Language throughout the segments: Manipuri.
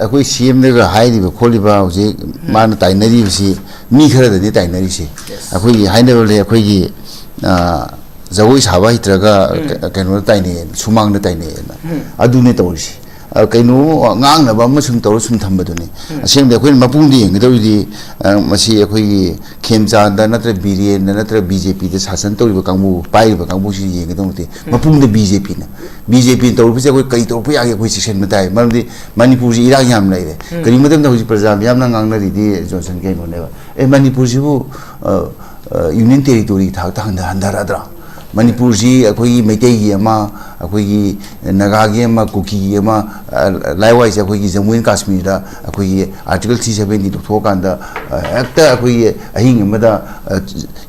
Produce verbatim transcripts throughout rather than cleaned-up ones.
ꯑꯩꯈꯣꯏ ꯁꯤ ꯑꯦꯝꯗꯒ ꯍꯥꯏꯔꯤꯕ ꯈꯣꯠꯂꯤꯕ ꯍꯧꯖꯤꯛ ꯃꯥꯅ ꯇꯥꯏꯅꯔꯤꯕꯁꯤ, ꯃꯤ ꯈꯔꯗꯅꯤ ꯇꯥꯏꯅꯔꯤꯁꯦ꯫ ꯑꯩꯈꯣꯏꯒꯤ ꯍꯥꯏꯅꯕ ꯂꯩ, ꯑꯩꯈꯣꯏꯒꯤ, ꯑ, ꯖꯒꯣꯏ ꯁꯥꯕ ꯍꯩꯇ꯭ꯔꯒ ꯀ-, ꯀꯩꯅꯣꯗ ꯇꯥꯏꯅꯩꯌꯦꯅ, ꯁꯨꯃꯥꯡꯗ ꯇꯥꯏꯅꯩꯌꯦꯅ꯫ ꯑꯗꯨꯅꯦ ꯇꯧꯔꯤꯁꯦ꯫ ꯑ, ꯀꯩꯅꯣ, ꯉꯥꯡꯅꯕ ꯑꯃ ꯁꯨꯝ ꯇꯧꯔ ꯁꯨꯝ ꯊꯝꯕꯗꯨꯅꯤ꯫ ꯑꯁꯦꯡꯕꯗꯤ ꯑꯩꯈꯣꯏꯅ ꯃꯄꯨꯡꯗ ꯌꯦꯡꯒꯗꯧꯔꯤꯗꯤ, ꯑ, ꯃꯁꯤ ꯑꯩꯈꯣꯏꯒꯤ ꯈꯦꯝꯆꯥꯟꯗ ꯅꯠꯇ꯭ꯔ ꯕꯤꯔꯦꯟꯗ ꯅꯠꯇ꯭ꯔ ꯕꯤ ꯖꯦ ꯄꯤꯗ ꯁꯥꯁꯟ ꯇꯧꯔꯤꯕ ꯀꯥꯡꯕꯨ, ꯄꯥꯏꯔꯤꯕ ꯀꯥꯡꯕꯨꯁꯤ ꯌꯦꯡꯒꯗꯧ ꯅꯠꯇꯦ꯫ ꯃꯄꯨꯡꯗ ꯕꯤ ꯖꯦ ꯄꯤꯅ꯫ ꯕꯤ ꯖꯦ ꯄꯤꯅ ꯇꯧꯔꯤꯕꯁꯦ ꯑꯩꯈꯣꯏ ꯀꯔꯤ ꯇꯧꯔꯛꯄ ꯌꯥꯒꯦ, ꯑꯩꯈꯣꯏ ꯆꯦꯛꯁꯤꯟꯕ ꯇꯥꯏ꯫ ꯃꯔꯝꯗꯤ ꯃꯅꯤꯄꯨꯔꯁꯤ ꯏꯔꯥꯡ ꯌꯥꯝ ꯂꯩꯔꯦ꯫ ꯀꯔꯤꯒꯨꯝꯕ ꯃꯇꯝꯗ ꯍꯧꯖꯤꯛ ꯄ꯭ꯔꯖꯥ ꯃꯤꯌꯥꯝꯅ ꯉꯥꯡꯅꯔꯤꯗꯤ, ꯖꯣꯟꯁꯟ, ꯀꯩꯅꯣꯅꯦꯕ, "ꯑꯦ, ꯃꯅꯤꯄꯨꯔꯁꯤꯕꯨ, ꯑ, ꯑ, ꯌꯨꯅꯤꯌꯟ ꯇꯦꯔꯤꯇꯣꯔꯤꯒꯤ ꯊꯥꯛꯇ ꯍꯟꯊ-, ꯍꯟꯊꯔꯗ꯭ꯔꯥ? ꯃꯅꯤꯄꯨꯔꯁꯤ ꯑꯩꯈꯣꯏꯒꯤ ꯃꯩꯇꯩꯒꯤ ꯑꯃ, ꯑꯩꯈꯣꯏꯒꯤ ꯅꯥꯒꯥꯒꯤ ꯑꯃ, ꯀꯨꯀꯤꯒꯤ ꯑꯃ, ꯑ, ꯂꯥꯏꯋꯥꯏꯁꯦ ꯑꯩꯈꯣꯏꯒꯤ ꯖꯃꯨ ꯑꯦꯟ ꯀꯥꯁꯃꯤꯔꯗ ꯑꯩꯈꯣꯏꯒꯤ ꯑꯥꯔꯇꯤꯀꯜ ꯊ꯭ꯔꯤ ꯁꯕꯦꯟꯇꯤ ꯂꯧꯊꯣꯛꯑꯀꯥꯟꯗ, ꯑ, ꯍꯦꯛꯇ ꯑꯩꯈꯣꯏꯒꯤ ꯑꯍꯤꯡ ꯑꯃꯗ, ꯑ,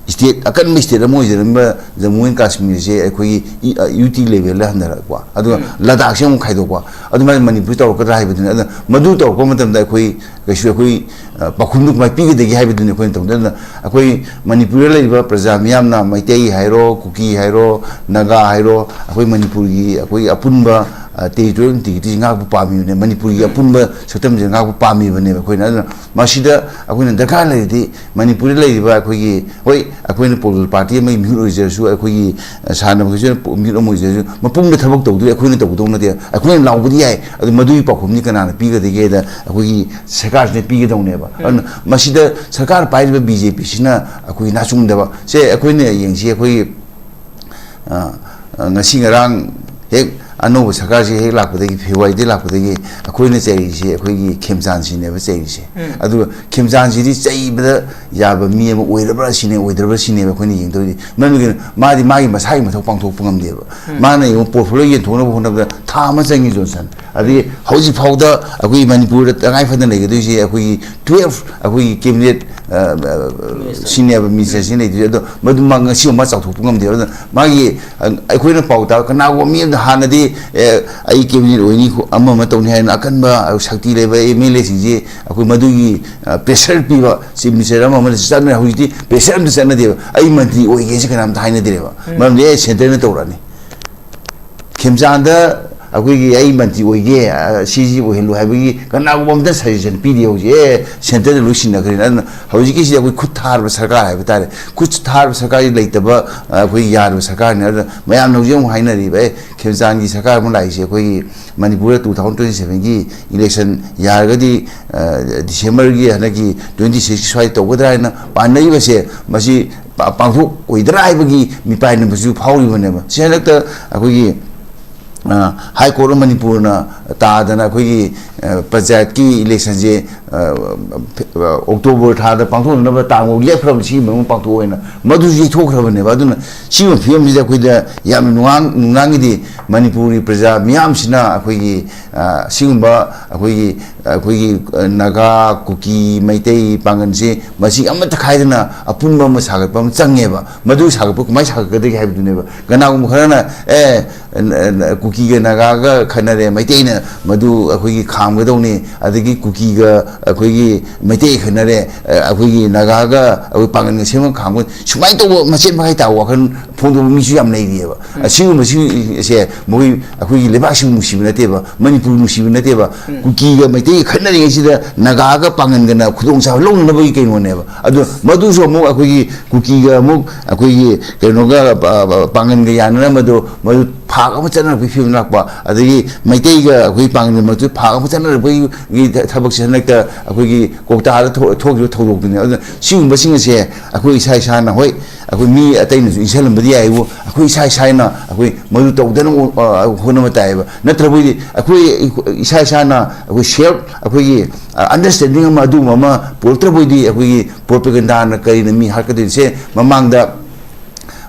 ꯁ꯭ꯇꯦꯠ, ꯑꯀꯟꯕ ꯁ꯭ꯇꯦꯠ ꯑꯃ ꯑꯣꯏꯖꯔꯝꯕ ꯖꯃꯨ ꯑꯦꯟ ꯀꯥꯁꯃꯤꯔꯁꯦ ꯑꯩꯈꯣꯏꯒꯤ ꯏ-, ꯑ, ꯌꯨ ꯇꯤ ꯂꯦꯚꯦꯜꯗ ꯍꯟꯊꯔꯛꯄ, ꯑꯗꯨꯒ ꯂꯗꯥꯛꯁꯦ ꯑꯃꯨꯛ ꯈꯥꯏꯗꯣꯛꯄ, ꯑꯗꯨꯃꯥꯏꯅ ꯃꯅꯤꯄꯨꯔ ꯇꯧꯔꯛꯀꯗ꯭ꯔꯥ ꯍꯥꯏꯕꯗꯨꯅꯤ꯫ ꯑꯗꯨꯅ ꯃꯗꯨ ꯇꯧꯔꯛꯄ ꯃꯇꯝꯗ ꯑꯩꯈꯣꯏ ꯀꯩꯁꯨ ꯑꯩꯈꯣꯏ, ꯑ, ꯄꯥꯎꯈꯨꯝꯗꯨ ꯀꯃꯥꯏꯅ ꯄꯤꯒꯗꯒꯦ ꯍꯥꯏꯕꯗꯨꯅꯤ ꯑꯩꯈꯣꯏꯅ ꯇꯧꯗꯣꯏ꯫ ꯑꯗꯨꯅ ꯑꯩꯈꯣꯏ ꯃꯅꯤꯄꯨꯔꯗ ꯂꯩꯔꯤꯕ ꯄ꯭ꯔꯖꯥ ꯃꯤꯌꯥꯝꯅ, ꯃꯩꯇꯩ ꯍꯥꯏꯔꯣ, ꯀꯨꯀꯤ ꯍꯥꯏꯔꯣ, ꯅꯥꯒꯥ ꯍꯥꯏꯔꯣ, ꯑꯩꯈꯣꯏ ꯃꯅꯤꯄꯨꯔꯒꯤ ꯑꯩꯈꯣꯏꯒꯤ ꯑꯄꯨꯟꯕ, ꯑ, ꯇꯦꯔꯤꯇꯣꯔꯤꯌꯦꯜ ꯏꯟꯇꯤꯒ꯭ꯔꯤꯇꯤꯁꯤ ꯉꯥꯛꯄ ꯄꯥꯝꯃꯤꯕꯅꯦ, ꯃꯅꯤꯄꯨꯔꯒꯤ ꯑꯄꯨꯟꯕ ꯁꯛꯇꯝꯁꯦ ꯉꯥꯛꯄ ꯄꯥꯝꯃꯤꯕꯅꯦꯕ ꯑꯩꯈꯣꯏꯅ꯫ ꯑꯗꯨꯅ ꯃꯁꯤꯗ ꯑꯩꯈꯣꯏꯅ ꯗꯔꯀꯥꯔ ꯂꯩꯔꯗꯤ ꯃꯅꯤꯄꯨꯔꯗ ꯂꯩꯔꯤꯕ ꯑꯩꯈꯣꯏꯒꯤ, ꯍꯣꯏ, ꯑꯩꯈꯣꯏꯅ ꯄꯣꯂꯤꯇꯤꯀꯦꯜ ꯄꯥꯔꯇꯤ ꯑꯃꯒꯤ ꯃꯤꯍꯨꯠ ꯑꯣꯏꯖꯔꯁꯨ, ꯑꯩꯈꯣꯏꯒꯤ, ꯑ, ꯁꯥꯟꯅꯕꯒꯤꯁꯨ ꯃꯤꯍꯨꯠ ꯑꯃ ꯑꯣꯏꯖꯔꯁꯨ, ꯃꯄꯨꯡꯗ ꯊꯕꯛ ꯇꯧꯗꯣꯏ ꯑꯩꯈꯣꯏꯅ ꯇꯧꯒꯗꯧ ꯅꯠꯇꯦ꯫ ꯑꯩꯈꯣꯏꯅ ꯂꯥꯎꯕꯗꯤ ꯌꯥꯏ, ꯑꯗꯨ ꯃꯗꯨꯒꯤ ꯄꯥꯎꯈꯨꯝꯗꯤ ꯀꯅꯥꯅ ꯄꯤꯒꯗꯒꯦꯗ ꯑꯩꯈꯣꯏꯒꯤ ꯁꯔꯀꯥꯔꯁꯤꯅ ꯄꯤꯒꯗꯧꯅꯦꯕ꯫ ꯑꯗꯨꯅ ꯃꯁꯤꯗ ꯁꯔꯀꯥꯔ ꯄꯥꯏꯔꯤꯕ ꯕꯤ ꯖꯦ ꯄꯤꯁꯤꯅ ꯑꯩꯈꯣꯏꯒꯤ ꯅꯥꯆꯨꯡꯗꯕ ꯁꯦ ꯑꯩꯈꯣꯏꯅ ꯌꯦꯡꯁꯤ꯫ ꯑꯩꯈꯣꯏꯒꯤ, ꯑ, ꯑ, ꯉꯁꯤ ꯉꯔꯥꯡ ꯍꯦꯛ ꯑꯅꯧꯕ ꯁꯔꯀꯥꯔꯁꯤ ꯍꯦꯛ ꯂꯥꯛꯄꯗꯒꯤ, ꯐꯦꯕ꯭ꯔꯨꯋꯥꯔꯤꯗꯒꯤ ꯂꯥꯛꯄꯗꯒꯤ ꯑꯩꯈꯣꯏꯅ ꯆꯩꯔꯤꯁꯦ ꯑꯩꯈꯣꯏꯒꯤ ꯈꯦꯝꯆꯥꯟꯁꯤꯅꯦꯕ ꯆꯩꯔꯤꯁꯦ꯫ ꯑꯗꯨꯒ ꯈꯦꯝꯆꯥꯟꯁꯤꯗꯤ ꯆꯩꯕꯗ ꯌꯥꯕ ꯃꯤ ꯑꯃ ꯑꯣꯏꯔꯕ꯭ꯔꯥ ꯁꯤꯅꯦ, ꯑꯣꯏꯗ꯭ꯔꯕ꯭ꯔꯥ ꯁꯤꯅꯦꯕ ꯑꯩꯈꯣꯏꯅ ꯌꯦꯡꯗꯧꯔꯤꯗꯤ꯫ ꯃꯔꯝꯗꯤ ꯀꯩꯅꯣ? ꯃꯥꯗꯤ ꯃꯥꯒꯤ ꯃꯁꯥꯒꯤ ꯃꯊꯧ ꯄꯥꯡꯊꯣꯛꯄ ꯉꯝꯗꯦꯕ꯫ ꯃꯥꯅ ꯌꯦꯡꯉꯨ, ꯄꯣꯔꯠꯐꯣꯂꯤꯑꯣ ꯌꯦꯟꯊꯣꯛꯅꯕ ꯍꯣꯠꯅꯕꯗ ꯊꯥ ꯑꯃ ꯆꯪꯉꯤ, ꯖꯣꯟꯁꯟ꯫ ꯑꯗꯒꯤ ꯍꯧꯖꯤꯛ ꯐꯥꯎꯗ ꯑꯩꯈꯣꯏꯒꯤ ꯃꯅꯤꯄꯨꯔꯗ ꯇꯉꯥꯏ ꯐꯗꯅ ꯂꯩꯒꯗꯣꯏꯁꯦ ꯑꯩꯈꯣꯏꯒꯤ ꯇꯨꯌꯦꯜꯐ ꯑꯩꯈꯣꯏꯒꯤ ꯀꯦꯕꯤꯅꯦꯠ, ꯑ, ꯑ, ꯁꯤꯅꯦꯕ ꯃꯤꯅꯤꯁꯇꯔꯁꯤꯅ ꯂꯩꯗꯣꯏꯁꯦ꯫ ꯑꯗꯣ ꯃꯗꯨ ꯃꯥ ꯉꯁꯤ ꯐꯥꯎ ꯃꯥ ꯆꯥꯎꯊꯣꯛꯄ ꯉꯝꯗꯦꯕ꯫ ꯑꯗꯨꯅ ꯃꯥꯒꯤ, ꯑ, ꯑꯩꯈꯣꯏꯅ ꯄꯥꯎ ꯇꯥꯕ ꯀꯅꯥꯒꯨꯝꯕ ꯃꯤ ꯑꯃꯗ ꯍꯥꯟꯅꯗꯤ, ꯑꯦ, "ꯑꯩ ꯀꯦꯕꯤꯅꯦꯠ ꯑꯣꯏꯅꯤ, ꯑꯃ ꯑꯃ ꯇꯧꯅꯤ" ꯍꯥꯏꯅ ꯑꯀꯟꯕ ꯁꯛꯇꯤ ꯂꯩꯕ ꯑꯦꯝ ꯑꯦꯜ ꯑꯦꯁꯤꯡꯁꯦ ꯑꯩꯈꯣꯏ ꯃꯗꯨꯒꯤ, ꯑ, ꯄ꯭ꯔꯦꯁꯔ ꯄꯤꯕ, ꯆꯤꯐ ꯃꯤꯅꯤꯁꯇꯔ ꯑꯃ ꯑꯃꯅ ꯆꯠꯅꯔꯦ꯫ ꯍꯧꯖꯤꯛꯇꯤ ꯄ꯭ꯔꯦꯁꯔ ꯑꯝꯇ ꯆꯠꯅꯗꯦꯕ꯫ "ꯑꯩ ꯃꯟꯇ꯭ꯔꯤ ꯑꯣꯏꯒꯦꯁꯤ" ꯀꯅꯥꯝꯇ ꯍꯥꯏꯅꯗ꯭ꯔꯦꯕ꯫ ꯃꯔꯝꯗꯤ, "ꯑꯦ, ꯁꯦꯟꯇꯔꯅ ꯇꯧꯔꯛꯑꯅꯤ"꯫ ꯈꯦꯝꯆꯥꯟꯗ ꯑꯩꯈꯣꯏꯒꯤ "ꯑꯩ ꯃꯟꯇ꯭ꯔꯤ ꯑꯣꯏꯒꯦ, ꯑ, ꯁꯤꯁꯤ ꯑꯣꯏꯍꯜꯂꯨ" ꯍꯥꯏꯕꯒꯤ ꯀꯅꯥꯒꯨꯝꯕ ꯑꯝꯇ ꯁꯖꯦꯁꯟ ꯄꯤꯗꯦ ꯍꯧꯖꯤꯛ꯫ "ꯑꯦ, ꯁꯦꯟꯇꯔꯗ ꯂꯣꯏ ꯁꯤꯟꯅꯈ꯭ꯔꯦꯅ"꯫ ꯑꯗꯨꯅ ꯍꯧꯖꯤꯛꯀꯤꯁꯤꯗꯤ ꯑꯩꯈꯣꯏ ꯈꯨꯠ ꯊꯥꯔꯕ ꯁꯔꯀꯥꯔ ꯍꯥꯏꯕ ꯇꯥꯔꯦ꯫ ꯈꯨꯠ ꯊꯥꯔꯕ ꯁꯔꯀꯥꯔꯒꯤ ꯂꯩꯇꯕ, ꯑ, ꯑꯩꯈꯣꯏ ꯌꯥꯗꯕ ꯁꯔꯀꯥꯔꯅꯤ꯫ ꯑꯗꯨꯅ ꯃꯌꯥꯝꯅ ꯍꯧꯖꯤꯛ ꯑꯃꯨꯛ ꯍꯥꯏꯅꯔꯤꯕ, "ꯑꯦ, ꯈꯦꯝꯆꯥꯟꯒꯤ ꯁꯔꯀꯥꯔ ꯑꯃ ꯂꯥꯛꯏꯁꯦ ꯑꯩꯈꯣꯏꯒꯤ ꯃꯅꯤꯄꯨꯔꯗ two thousand twenty sevenꯒꯤ election ꯌꯥꯔꯒꯗꯤ, ꯑ, Decemberꯒꯤ ꯍꯟꯗꯛꯀꯤ twenty six ꯁ꯭ꯋꯥꯏꯗ ꯇꯧꯒꯗ꯭ꯔꯥ" ꯍꯥꯏꯅ ꯄꯥꯅꯔꯤꯕꯁꯦ, ꯃꯁꯤ ꯄꯥ-, ꯄꯥꯡꯊꯣꯛꯑꯣꯏꯗ꯭ꯔꯥ ꯍꯥꯏꯕꯒꯤ ꯃꯤꯄꯥꯏꯅꯕꯁꯨ ꯐꯥꯎꯔꯤꯕꯅꯦꯕ꯫ ꯁꯤ ꯍꯟꯗꯛꯇ ꯑꯩꯈꯣꯏꯒꯤ, ꯑ, High Court of ꯃꯅꯤꯄꯨꯔꯅ ꯇꯥꯗꯅ ꯑꯩꯈꯣꯏꯒꯤ, ꯑ, ꯄꯟꯆꯥꯌꯠꯀꯤ electionꯁꯦ, ꯑ, ꯑ, October ꯊꯥꯗ ꯄꯥꯡꯊꯣꯛꯅꯅꯕ ꯇꯥꯡ ꯐꯥꯎ ꯂꯦꯞꯈ꯭ꯔꯕꯅꯤ, ꯁꯤꯒꯤ ꯃꯅꯨꯡ ꯄꯥꯡꯊꯣꯛꯑꯣꯏꯅ꯫ ꯃꯗꯨꯁꯨ ꯌꯩꯊꯣꯛꯈ꯭ꯔꯕꯅꯦꯕ꯫ ꯑꯗꯨꯅ ꯁꯤꯒꯨꯝꯕ ꯐꯤꯕꯝꯁꯤꯗ ꯑꯩꯈꯣꯏꯗ ꯌꯥꯝꯅ ꯅꯨꯡꯉꯥꯡ-, ꯅꯨꯡꯅꯥꯡꯒꯤꯗꯤ ꯃꯅꯤꯄꯨꯔꯒꯤ ꯄ꯭ꯔꯖꯥ ꯃꯤꯌꯥꯝꯁꯤꯅ ꯑꯩꯈꯣꯏꯒꯤ, ꯑ, ꯁꯤꯒꯨꯝꯕ ꯑꯩꯈꯣꯏꯒꯤ, ꯑꯩꯈꯣꯏꯒꯤ, ꯑ, ꯅꯥꯒꯥ, ꯀꯨꯀꯤ, ꯃꯩꯇꯩ ꯄꯥꯡꯒꯜꯁꯦ ꯃꯁꯤ ꯑꯃꯠꯇ ꯈꯥꯏꯗꯅ ꯑꯄꯨꯟꯕ ꯑꯃ ꯁꯥꯒꯠꯄ ꯑꯃ ꯆꯪꯉꯦꯕ꯫ ꯃꯗꯨ ꯁꯥꯒꯠꯄ ꯀꯃꯥꯏꯅ ꯁꯥꯒꯠꯀꯗꯒꯦ ꯍꯥꯏꯕꯗꯨꯅꯦꯕ꯫ ꯀꯅꯥꯒꯨꯝꯕ ꯈꯔꯅ, "ꯑꯦ, ꯅ-, ꯅ-, ꯀꯨꯀꯤꯒ ꯅꯥꯒꯥꯒ ꯈꯠꯅꯔꯦ, ꯃꯩꯇꯩꯅ ꯃꯗꯨ ꯑꯩꯈꯣꯏꯒꯤ ꯈꯥꯝꯒꯗꯧꯅꯤ, ꯑꯗꯒꯤ ꯀꯨꯀꯤꯒ ꯑꯩꯈꯣꯏꯒꯤ ꯃꯩꯇꯩ ꯈꯠꯅꯔꯦ, ꯑ, ꯑꯩꯈꯣꯏꯒꯤ ꯅꯥꯒꯥꯒ ꯑꯩꯈꯣꯏ ꯄꯥꯡꯒꯜꯒ ꯁꯦꯝꯃ ꯈꯥꯝꯒ"꯫ ꯁꯨꯃꯥꯏꯅ ꯇꯧꯕ ꯃꯆꯦꯠ ꯃꯀꯥꯏ ꯇꯥꯕ ꯋꯥꯈꯜ ꯐꯣꯡꯗꯣꯛꯄ ꯃꯤꯁꯨ ꯌꯥꯝ ꯂꯩꯔꯤꯑꯕ꯫ ꯑꯁꯤꯒꯨꯝꯕꯁꯤꯡꯁꯦ ꯃꯈꯣꯏ, ꯑꯩꯈꯣꯏꯒꯤ ꯂꯩꯕꯥꯛꯁꯤꯕꯨ ꯅꯨꯡꯁꯤꯕ ꯅꯠꯇꯦꯕ, ꯃꯅꯤꯄꯨꯔ ꯅꯨꯡꯁꯤꯕ ꯅꯠꯇꯦꯕ꯫ ꯀꯨꯀꯤꯒ ꯃꯩꯇꯩꯒ ꯈꯠꯅꯔꯤꯉꯩꯁꯤꯗ ꯅꯥꯒꯥꯒ ꯄꯥꯡꯒꯟꯒꯅ ꯈꯨꯗꯣꯡꯆꯥꯕ ꯂꯧꯅꯅꯕꯒꯤ ꯀꯩꯅꯣꯅꯦꯕ꯫ ꯑꯗꯣ ꯃꯗꯨꯁꯨ ꯑꯃꯨꯛ ꯑꯩꯈꯣꯏꯒꯤ ꯀꯨꯀꯤꯒ ꯑꯃꯨꯛ ꯑꯩꯈꯣꯏꯒꯤ ꯀꯩꯅꯣꯒ, ꯑ, ꯑ, ꯄꯥꯡꯒꯟꯒ ꯌꯥꯅꯅꯕꯗꯣ, ꯃꯗꯨ ꯐꯥꯛ ꯑꯃ ꯆꯠꯅꯔꯛꯄꯒꯤ ꯐꯤꯕꯝ ꯂꯥꯛꯄ, ꯑꯗꯒꯤ ꯃꯩꯇꯩꯒ ꯑꯩꯈꯣꯏ ꯄꯥꯡꯒꯟꯒ ꯃꯔꯛꯇ ꯐꯥꯛ ꯑꯃ ꯆꯠꯅꯔꯛꯄꯒꯤ ꯊꯕꯛꯁꯦ ꯍꯟꯗꯛꯇ ꯑꯩꯈꯣꯏꯒꯤ ꯀꯣꯛꯇꯥꯗ ꯊꯣꯛ-, ꯊꯣꯛꯈꯤꯕ ꯊꯧꯗꯣꯛꯇꯨꯅꯦ꯫ ꯑꯗꯨꯅ ꯁꯤꯒꯨꯝꯕꯁꯤꯡ ꯑꯁꯦ ꯑꯩꯈꯣꯏ ꯏꯁꯥ ꯏꯁꯥꯅ, ꯍꯣꯏ, ꯑꯩꯈꯣꯏ ꯃꯤ ꯑꯇꯩꯅꯁꯨ ꯏꯟꯁꯤꯜꯂꯝꯕꯗꯤ ꯌꯥꯏꯕꯨ, ꯑꯩꯈꯣꯏ ꯏꯁꯥ ꯏꯁꯥꯅ ꯑꯩꯈꯣꯏ ꯃꯗꯨ ꯇꯧꯗꯅꯕ, ꯑ, ꯍꯣꯠꯅꯕ ꯇꯥꯏꯌꯦꯕ꯫ ꯅꯠꯇ꯭ꯔꯕꯗꯤ ꯑꯩꯈꯣꯏ ꯏꯁꯥ ꯏꯁꯥꯅ ꯑꯩꯈꯣꯏ self, ꯑꯩꯈꯣꯏꯒꯤ, ꯑ, understanding ꯑꯃ, ꯑꯗꯨꯒꯨꯝꯕ ꯑꯃ ꯄꯨꯔꯛꯇ꯭ꯔꯕꯗꯤ ꯑꯩꯈꯣꯏꯒꯤ propagandaꯅ ꯀꯔꯤꯅ ꯃꯤ ꯍꯥꯠꯀꯗꯣꯏꯁꯦ? ꯃꯃꯥꯡꯗ,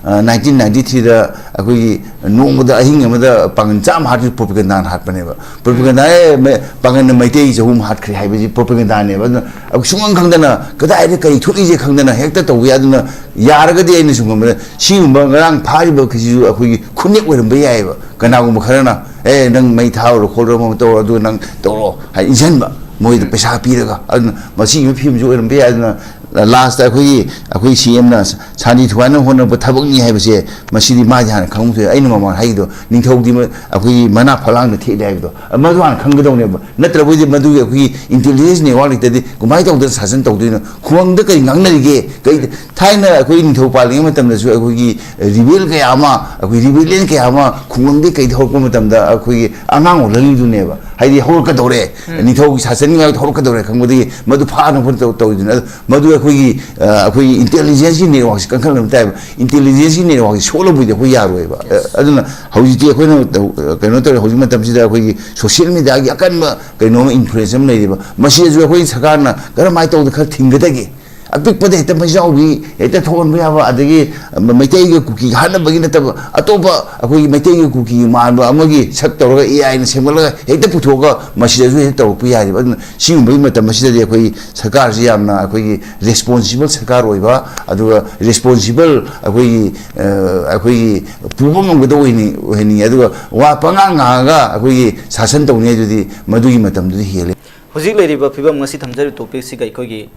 ꯑ, nineteen ninety threeꯗ ꯑꯩꯈꯣꯏꯒꯤ ꯅꯣꯡꯃꯗ ꯑꯍꯤꯡ ꯑꯃꯗ ꯄꯥꯡꯒꯜ ꯆꯥꯝꯃ ꯍꯥꯠꯈꯤ, propagandaꯅ ꯍꯥꯠꯄꯅꯦꯕ꯫ Propaganda, "ꯑꯦ, ꯃꯦ-, ꯄꯥꯡꯒꯜꯅ ꯃꯩꯇꯩ ꯆꯍꯨꯝ ꯍꯥꯠꯈ꯭ꯔꯦ" ꯍꯥꯏꯕꯁꯤ propagandaꯅꯦꯕ꯫ ꯑꯗꯨꯅ ꯑꯩꯈꯣꯏ ꯁꯨꯡꯈꯪ ꯈꯪꯗꯅ ꯀꯗꯥꯏꯗ ꯀꯔꯤ ꯊꯣꯛꯏꯁꯦ ꯈꯪꯗꯅ ꯍꯦꯛꯇ ꯇꯧꯕ ꯌꯥꯏ꯫ ꯑꯗꯨꯅ ꯌꯥꯔꯒꯗꯤ ꯑꯩꯅ ꯁꯨꯝ ꯈꯟꯕꯗ ꯁꯤꯒꯨꯝꯕ ꯉꯔꯥꯡ ꯐꯥꯔꯤꯕ ꯈꯩꯁꯤꯁꯨ ꯑꯩꯈꯣꯏꯒꯤ ꯈꯨꯠꯅꯦꯛ ꯑꯣꯏꯔꯝꯕ ꯌꯥꯏꯑꯕ꯫ ꯀꯅꯥꯒꯨꯝꯕ ꯈꯔꯅ, "ꯑꯦ, ꯅꯪ ꯃꯩ ꯊꯥꯔꯨꯔꯣ ꯈꯣꯠꯂꯨꯔꯣ, ꯑꯃ ꯇꯧꯔꯣ", ꯑꯗꯨꯒ ꯅꯪ ꯇꯧꯔꯣ ꯍꯥꯏ ꯏꯟꯁꯤꯟꯕ, ꯃꯣꯏꯗ ꯄꯩꯁꯥ ꯄꯤꯔꯒ꯫ ꯑꯗꯨꯅ ꯃꯁꯤꯒꯤ ꯐꯤꯕꯝꯁꯨ ꯑꯣꯏꯔꯝꯕ ꯌꯥꯏ꯫ ꯑꯗꯨꯅ ꯂꯥꯁꯇ ꯑꯩꯈꯣꯏꯒꯤ ꯑꯩꯈꯣꯏ ꯁꯤ ꯑꯦꯝꯅ ꯁꯥꯟꯇꯤ ꯊꯨꯒꯥꯏꯅꯕ ꯍꯣꯠꯅꯕ ꯊꯕꯛꯅꯤ ꯍꯥꯏꯕꯁꯦ, ꯃꯁꯤꯗꯤ ꯃꯥꯁꯦ ꯍꯥꯟꯅ ꯈꯪꯕ ꯊꯣꯛꯑꯦ꯫ ꯑꯩꯅ ꯃꯃꯥꯡ ꯍꯥꯏꯈꯤꯗꯣ, ꯅꯤꯡꯊꯧꯗꯤ ꯃ- ꯑꯩꯈꯣꯏꯒꯤ ꯃꯅꯥ ꯐꯛꯂꯥꯡꯗ ꯊꯦꯠꯂꯦ ꯍꯥꯏꯕꯗꯣ, ꯃꯗꯨ ꯍꯥꯟꯅ ꯈꯪꯒꯗꯧꯅꯦꯕ꯫ ꯅꯠꯇ꯭ꯔꯕꯗꯤ ꯃꯗꯨꯒꯤ ꯑꯩꯈꯣꯏꯒꯤ intelligence network ꯂꯩꯇꯗꯤ ꯀꯃꯥꯏꯅ ꯇꯧꯗꯅ ꯁꯥꯁꯟ ꯇꯧꯗꯣꯏꯅꯣ? ꯈꯨꯡꯒꯪꯗ ꯀꯔꯤ ꯉꯥꯡꯅꯔꯤꯒꯦ? ꯀꯔꯤ, ꯊꯥꯏꯅ ꯑꯩꯈꯣꯏ ꯅꯤꯡꯊꯧ ꯄꯥꯜꯂꯤꯉꯩ ꯃꯇꯝꯗꯁꯨ ꯑꯩꯈꯣꯏꯒꯤ ꯔꯤꯕꯦꯜ ꯀꯌꯥ ꯑꯃ, ꯑꯩꯈꯣꯏ ꯔꯤꯕꯦꯂꯤꯌꯟ ꯀꯌꯥ ꯑꯃ ꯈꯨꯡꯒꯪꯗꯒꯤ ꯀꯩꯗ ꯍꯧꯔꯛꯄ ꯃꯇꯝꯗ ꯑꯩꯈꯣꯏꯒꯤ ꯑꯉꯥꯡ ꯑꯣꯜꯍꯜꯂꯤꯗꯨꯅꯦꯕ꯫ ꯍꯥꯏꯗꯤ ꯍꯧꯔꯛꯀꯗꯧꯔꯦ, ꯅꯤꯡꯊꯧꯒꯤ ꯁꯥꯁꯟꯒꯤ ꯃꯥꯌꯣꯛꯇ ꯍꯧꯔꯛꯀꯗꯧꯔꯦ ꯈꯪꯕꯗꯒꯤ ꯃꯗꯨ ꯐꯥꯅꯕ ꯍꯣꯠꯅ ꯇꯧ- ꯇꯧꯔꯤꯗꯨꯅꯤ꯫ ꯑꯗꯨ ꯃꯗꯨ ꯑꯩꯈꯣꯏꯒꯤ, ꯑ, ꯑꯩꯈꯣꯏꯒꯤ intelligence ꯀꯤ network ꯁꯤ ꯀꯟꯈꯠꯂꯝ ꯇꯥꯏꯕ꯫ Intelligence ꯀꯤ network ꯁꯤ ꯁꯣꯛꯂꯕꯨꯗꯤ ꯑꯩꯈꯣꯏ ꯌꯥꯔꯣꯏꯕ꯫ ꯑ, ꯑꯗꯨꯅ ꯍꯧꯖꯤꯛꯇꯤ ꯑꯩꯈꯣꯏꯅ ꯇꯧ-, ꯀꯩꯅꯣ ꯇꯧꯔꯦ, ꯍꯧꯖꯤꯛ ꯃꯇꯝꯁꯤꯗ ꯑꯩꯈꯣꯏꯒꯤ social media ꯒꯤ ꯑꯀꯟꯕ ꯀꯩꯅꯣꯝꯃ influence ꯑꯃ ꯂꯩꯔꯤꯕ꯫ ꯃꯁꯤꯗꯁꯨ ꯑꯩꯈꯣꯏ ꯁꯔꯀꯥꯔꯅ ꯀꯔꯝꯍꯥꯏꯅ ꯇꯧꯗꯅ ꯈꯔ ꯊꯤꯡꯒꯗꯒꯦ? ꯑꯄꯤꯛꯄꯗ ꯍꯦꯛꯇ ꯃꯩꯖꯥꯎꯕꯤ ꯍꯦꯛꯇ ꯊꯣꯛꯍꯟꯕ ꯌꯥꯕ, ꯑꯗꯒꯤ ꯃꯩꯇꯩꯒ ꯀꯨꯀꯤ ꯍꯥꯠꯅꯕꯒꯤ ꯅꯠꯇꯕ, ꯑꯇꯣꯞꯄ ꯑꯩꯈꯣꯏꯒꯤ ꯃꯩꯇꯩꯒ ꯀꯨꯀꯤ ꯃꯥꯟꯕ ꯑꯃꯒꯤ ꯁꯛ ꯇꯧꯔꯒ, AI ꯅ ꯁꯦꯝꯒꯠꯂꯒ ꯍꯦꯛꯇ ꯄꯨꯊꯣꯛꯑꯒ ꯃꯁꯤꯗꯁꯨ ꯍꯦꯛꯇ ꯇꯧꯔꯛꯄ ꯌꯥꯔꯤꯕ꯫ ꯑꯗꯨꯅ ꯁꯤꯒꯨꯝꯕꯒꯤ ꯃꯇꯝ ꯑꯁꯤꯗꯗꯤ ꯑꯩꯈꯣꯏꯒꯤ ꯁꯔꯀꯥꯔꯁꯤ ꯌꯥꯝꯅ ꯑꯩꯈꯣꯏꯒꯤ responsible ꯁꯔꯀꯥꯔ ꯑꯣꯏꯕ, ꯑꯗꯨꯒ responsible ꯑꯩꯈꯣꯏꯒꯤ, ꯑ, ꯑꯩꯈꯣꯏꯒꯤ ꯄꯨꯕ ꯉꯝꯒꯗꯕ ꯑꯣꯏꯍꯟꯅꯤꯡ-, ꯑꯣꯏꯍꯟꯅꯤꯡꯉꯤ꯫ ꯑꯗꯨꯒ ꯋꯥ ꯄꯉꯥꯡ ꯉꯥꯡꯉꯒ ꯑꯩꯈꯣꯏꯒꯤ ꯁꯥꯁꯟ ꯇꯧꯅꯤ ꯍꯥꯏꯗꯨꯗꯤ ꯃꯗꯨꯒꯤ ꯃꯇꯝꯗꯨꯗꯤ ꯍꯦꯜꯂꯦ꯫ ꯍꯧꯖꯤꯛ ꯂꯩꯔꯤꯕ ꯐꯤꯕꯝ, ꯉꯁꯤ ꯊꯝꯖꯔꯤꯕ topic ꯁꯤꯒ ꯑꯩꯈꯣꯏꯒꯤ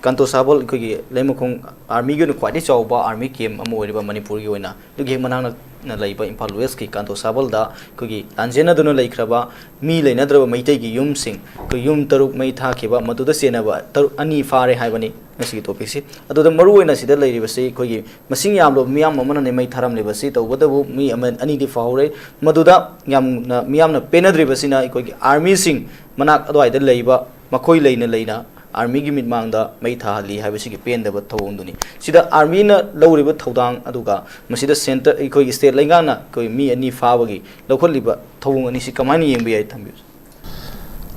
ꯀꯥꯟꯇꯣ ꯁꯥꯕꯜ, ꯑꯩꯈꯣꯏꯒꯤ ꯂꯩꯃꯈꯣꯡ army ꯒꯤ ꯑꯣꯏꯅ ꯈ꯭ꯋꯥꯏꯗꯒꯤ ꯆꯥꯎꯕ army camp ꯑꯃ ꯑꯣꯏꯔꯤꯕ ꯃꯅꯤꯄꯨꯔꯒꯤ ꯑꯣꯏꯅ, ꯑꯗꯨꯒꯤ ꯍꯦꯛ ꯃꯅꯥꯛ ꯅꯛꯅ ꯂꯩꯕ ꯏꯝꯐꯥꯜ West ꯀꯤ ꯀꯥꯟꯇꯣ ꯁꯥꯕꯜꯗ ꯑꯩꯈꯣꯏꯒꯤ ꯂꯥꯟꯖꯦꯟꯅꯗꯨꯅ ꯂꯩꯈ꯭ꯔꯕ ꯃꯤ ꯂꯩꯅꯗ꯭ꯔꯕ ꯃꯩꯇꯩꯒꯤ ꯌꯨꯝꯁꯤꯡ, ꯑꯩꯈꯣꯏ ꯌꯨꯝ ꯇꯔꯨꯛ ꯃꯩ ꯊꯥꯈꯤꯕ, ꯃꯗꯨꯗ ꯆꯦꯟꯅꯕ ꯇꯔꯨꯛ, ꯑꯅꯤ ꯐꯥꯔꯦ ꯍꯥꯏꯕꯅꯤ ꯉꯁꯤꯒꯤ topic ꯁꯤ꯫ ꯑꯗꯨꯗ ꯃꯔꯨꯑꯣꯏꯅ ꯁꯤꯗ ꯂꯩꯔꯤꯕꯁꯤ ꯑꯩꯈꯣꯏꯒꯤ ꯃꯁꯤꯡ ꯌꯥꯝꯂꯕ ꯃꯤꯌꯥꯝ ꯑꯃꯅꯅꯦ ꯃꯩ ꯊꯥꯔꯝꯂꯤꯕꯁꯤ, ꯇꯧꯕꯇꯕꯨ ꯃꯤ ꯑꯃ ꯑꯅꯤꯗꯤ ꯐꯥꯍꯧꯔꯦ꯫ ꯃꯗꯨꯗ ꯌꯥꯝꯅ ꯃꯤꯌꯥꯝꯅ ꯄꯦꯟꯅꯗ꯭ꯔꯤꯕꯁꯤꯅ ꯑꯩꯈꯣꯏꯒꯤ army ꯁꯤꯡ ꯃꯅꯥꯛ ꯑꯗꯨꯋꯥꯏꯗ ꯂꯩꯕ, ꯃꯈꯣꯏ ꯂꯩꯅ ꯂꯩꯅ army ꯒꯤ ꯃꯤꯠꯃꯥꯡꯗ ꯃꯩ ꯊꯥꯍꯜꯂꯤ ꯍꯥꯏꯕꯁꯤꯒꯤ ꯄꯦꯟꯗꯕ ꯊꯧꯑꯣꯡꯗꯨꯅꯤ꯫ ꯁꯤꯗ army ꯅ ꯂꯧꯔꯤꯕ ꯊꯧꯗꯥꯡ, ꯑꯗꯨꯒ ꯃꯁꯤꯗ centre, ꯑꯩꯈꯣꯏꯒꯤ state ꯂꯩꯉꯥꯛꯅ ꯑꯩꯈꯣꯏ ꯃꯤ ꯑꯅꯤ ꯐꯥꯕꯒꯤ ꯂꯧꯈꯠꯂꯤꯕ ꯊꯧꯑꯣꯡ ꯑꯅꯤꯁꯤ ꯀꯃꯥꯏꯅ ꯌꯦꯡꯕ ꯌꯥꯏ? ꯊꯝꯕꯤꯌꯨ꯫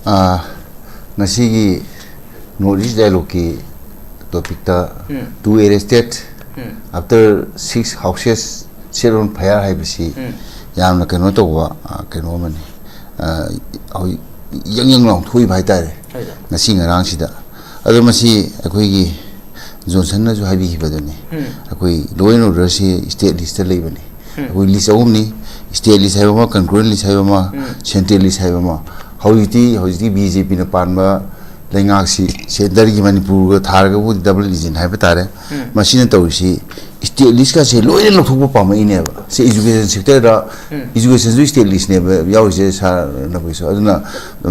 ꯑꯥ, ꯉꯁꯤꯒꯤ North East Dialogue ꯀꯤ topic ꯇ ꯎꯝ꯫ Two arrested um. after six houses set on fire ꯍꯥꯏꯕꯁꯤ ꯎꯝ꯫ ꯌꯥꯝꯅ ꯀꯩꯅꯣ ꯇꯧꯕ, ꯑ, ꯀꯩꯅꯣ ꯑꯃꯅꯤ꯫ ꯑ, ꯍꯧꯖꯤꯛ ꯌꯪ ꯌꯪ ꯂꯥꯎ ꯊꯣꯛꯏꯕ ꯍꯥꯏꯇꯥꯔꯦ, ꯍꯣꯏ, ꯁꯥꯔ꯫ ꯉꯁꯤ ꯉꯔꯥꯡꯁꯤꯗ꯫ ꯑꯗꯣ ꯃꯁꯤ ꯑꯩꯈꯣꯏꯒꯤ ꯖꯣꯟꯁꯟꯅꯁꯨ ꯍꯥꯏꯕꯤꯈꯤꯕꯗꯨꯅꯤ, ꯎꯝ꯫ ꯑꯩꯈꯣꯏ law and order ꯁꯤ state list ꯇ ꯂꯩꯕꯅꯤ꯫ ꯎꯝ꯫ ꯑꯩꯈꯣꯏ list ꯑꯍꯨꯝꯅꯤ, state list ꯍꯥꯏꯕ ꯑꯃ, concurrent list ꯍꯥꯏꯕ ꯑꯃ, ꯎꯝ꯫ central list ꯍꯥꯏꯕ ꯑꯃ꯫ ꯍꯧꯖꯤꯛꯇꯤ, ꯍꯧꯖꯤꯛꯇꯤ BJP ꯅ ꯄꯥꯟꯕ ꯂꯩꯉꯥꯛꯁꯤ, ꯁꯦꯟꯇꯔꯒꯤ ꯃꯅꯤꯄꯨꯔꯒ ꯊꯥꯔꯒꯕꯨꯗꯤ ꯗꯕꯜ ꯏꯟꯖꯤꯟ ꯍꯥꯏꯕ ꯇꯥꯔꯦ꯫ ꯃꯁꯤꯅ ꯇꯧꯔꯤꯁꯤ ꯁ꯭ꯇꯦꯠ ꯂꯤꯁꯀꯁꯦ ꯂꯣꯏꯅ ꯂꯧꯊꯣꯛꯄ ꯄꯥꯝꯃꯛꯏꯅꯦꯕ꯫ ꯁꯤ ꯏꯖꯨꯀꯦꯁꯟ ꯁꯦꯛꯇꯔꯗ, ꯏꯖꯨꯀꯦꯁꯟꯁꯨ ꯁ꯭ꯇꯦꯠ ꯂꯤꯁꯅꯦꯕ ꯌꯥꯎꯔꯤꯁꯦ ꯁꯥꯔꯅꯕꯒꯤꯁꯨ꯫ ꯑꯗꯨꯅ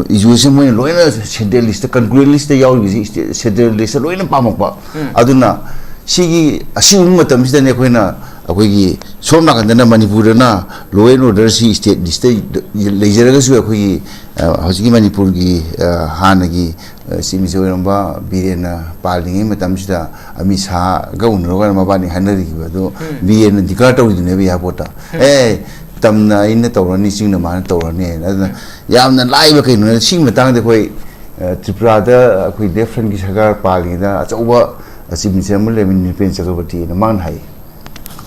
ꯏꯖꯨꯀꯦꯁꯟ ꯃꯣꯏꯅ ꯂꯣꯏꯅ ꯁꯦꯟꯇ꯭ꯔꯦꯜ ꯂꯤꯁꯇ, ꯀꯟꯀ꯭ꯔꯨꯑꯦꯟ ꯂꯤꯁꯇ ꯌꯥꯎꯔꯤꯕꯁꯤ ꯁꯦꯟꯇ꯭ꯔꯦꯜ ꯂꯤꯁꯇ ꯂꯣꯏꯅ ꯄꯥꯝꯃꯛꯄ꯫ ꯑꯗꯨꯅ ꯁꯤꯒꯤ ꯑꯁꯤꯒꯨꯝꯕ ꯃꯇꯝꯁꯤꯗꯅꯦ ꯑꯩꯈꯣꯏꯅ, ꯑꯩꯈꯣꯏꯒꯤ ꯁꯣꯝ ꯅꯥꯀꯟꯗꯅ ꯃꯅꯤꯄꯨꯔꯗꯅ ꯂꯣ ꯑꯦꯟ ꯑꯣꯔꯗꯔꯁꯤ ꯁ꯭ꯇꯦꯠ ꯂꯤꯁꯇ ꯂꯩꯖꯔꯒꯁꯨ, ꯑꯩꯈꯣꯏꯒꯤ, ꯑ, ꯍꯧꯖꯤꯛꯀꯤ ꯃꯅꯤꯄꯨꯔꯒꯤ, ꯑ, ꯍꯥꯟꯅꯒꯤ, ꯑ, ꯆꯤꯐ ꯃꯤꯅꯤꯁꯇꯔ ꯑꯣꯏꯔꯝꯕ ꯕꯤꯔꯦꯟꯅ ꯄꯥꯜꯂꯤꯉꯩ ꯃꯇꯝꯁꯤꯗ ꯑꯃꯤꯠ ꯁꯥꯍꯒ ꯎꯅꯔꯒ ꯃꯕꯥꯅꯤ ꯍꯥꯏꯅꯔꯤꯕ ꯑꯗꯨ ꯕꯤꯔꯦꯟꯅ ꯗꯤꯀ꯭ꯂꯦꯌꯔ ꯇꯧꯔꯤꯗꯨꯅꯦꯕ ꯑꯦꯌꯥꯔꯄꯣꯔꯠꯇ꯫ "ꯑꯦ, ꯇꯝꯅ ꯑꯩꯅ ꯇꯧꯔꯅꯤ, ꯆꯤꯡꯅ ꯃꯥꯅ ꯇꯧꯔꯅꯤ" ꯍꯥꯏꯅ꯫ ꯑꯗꯨꯅ ꯌꯥꯝꯅ ꯂꯥꯏꯕ ꯀꯩꯅꯣꯅꯦ꯫ ꯁꯤꯒꯤ ꯃꯇꯥꯡꯗ ꯑꯩꯈꯣꯏ, ꯑ, ꯇ꯭ꯔꯤꯄꯨꯔꯥꯗ ꯑꯩꯈꯣꯏ ꯂꯦꯐ ꯐ꯭ꯔꯟꯒꯤ ꯁꯔꯀꯥꯔ ꯄꯥꯜꯂꯤꯉꯩꯗ ꯑꯆꯧꯕ ꯆꯤꯐ ꯃꯤꯅꯤꯁꯇꯔ ꯑꯃ ꯂꯩꯔꯝꯃꯤ, ꯅ꯭ꯔꯤꯄꯦꯟ ꯆꯀ꯭ꯔꯕꯔꯇꯤꯅ꯫ ꯃꯥꯅ ꯍꯥꯏ,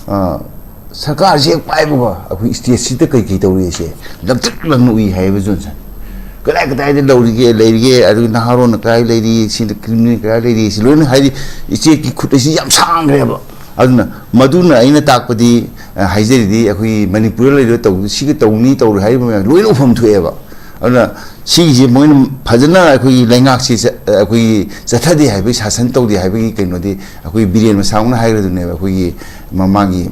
ꯑ, ꯁꯔꯀꯥꯔꯁꯦ ꯍꯦꯛ ꯄꯥꯏꯕꯒ ꯑꯩꯈꯣꯏ ꯁ꯭ꯇꯦꯠꯁꯤꯗ ꯀꯩ ꯀꯩ ꯇꯧꯔꯤꯁꯦ ꯂꯪꯇ꯭ꯔꯤꯛ ꯂꯪꯅ ꯎꯏ ꯍꯥꯏꯌꯦꯕ ꯖꯣꯟꯁꯟ꯫ ꯀꯗꯥꯏ ꯀꯗꯥꯏꯗ ꯂꯧꯔꯤꯒꯦ, ꯂꯩꯔꯤꯒꯦ, ꯑꯗꯨꯒ ꯅꯍꯥꯔꯣꯟꯅ ꯀꯗꯥꯏ ꯂꯩꯔꯤ, ꯁꯤꯗ ꯀ꯭ꯔꯤꯃꯤꯅꯦꯜ ꯀꯗꯥꯏ ꯂꯩꯔꯤ, ꯁꯤ ꯂꯣꯏꯅ ꯍꯥꯏꯗꯤ ꯁ꯭ꯇꯦꯠꯀꯤ ꯈꯨꯠ ꯑꯁꯤ ꯌꯥꯝ ꯁꯥꯡꯈ꯭ꯔꯦꯕ꯫ ꯑꯗꯨꯅ ꯃꯗꯨꯅ ꯑꯩꯅ ꯇꯥꯛꯄꯗꯤ, ꯑ, ꯍꯥꯏꯖꯔꯤꯗꯤ ꯑꯩꯈꯣꯏꯒꯤ ꯃꯅꯤꯄꯨꯔꯗ ꯂꯩꯔꯤꯕ ꯇꯧ-, ꯁꯤꯒ ꯇꯧꯅꯤ ꯇꯧꯔꯣꯏ ꯍꯥꯏꯔꯤꯕ ꯃꯌꯥꯝ ꯂꯣꯏꯅ ꯎꯐꯝ ꯊꯣꯛꯑꯦꯕ꯫ ꯑꯗꯨꯅ ꯁꯤꯒꯤꯁꯦ ꯃꯣꯏꯅ ꯐꯖꯅ ꯑꯩꯈꯣꯏꯒꯤ ꯂꯩꯉꯥꯛꯁꯤ ꯆ-, ꯑꯩꯈꯣꯏꯒꯤ ꯆꯠꯊꯗꯦ ꯍꯥꯏꯕꯒꯤ, ꯁꯥꯁꯟ ꯇꯧꯗꯦ ꯍꯥꯏꯕꯒꯤ ꯀꯩꯅꯣꯗꯤ ꯑꯩꯈꯣꯏ ꯕꯤꯔꯦꯟ ꯃꯁꯥꯃꯛꯅ ꯍꯥꯏꯈ꯭ꯔꯗꯨꯅꯦꯕ꯫ ꯑꯩꯈꯣꯏꯒꯤ ꯃꯃꯥꯡꯒꯤ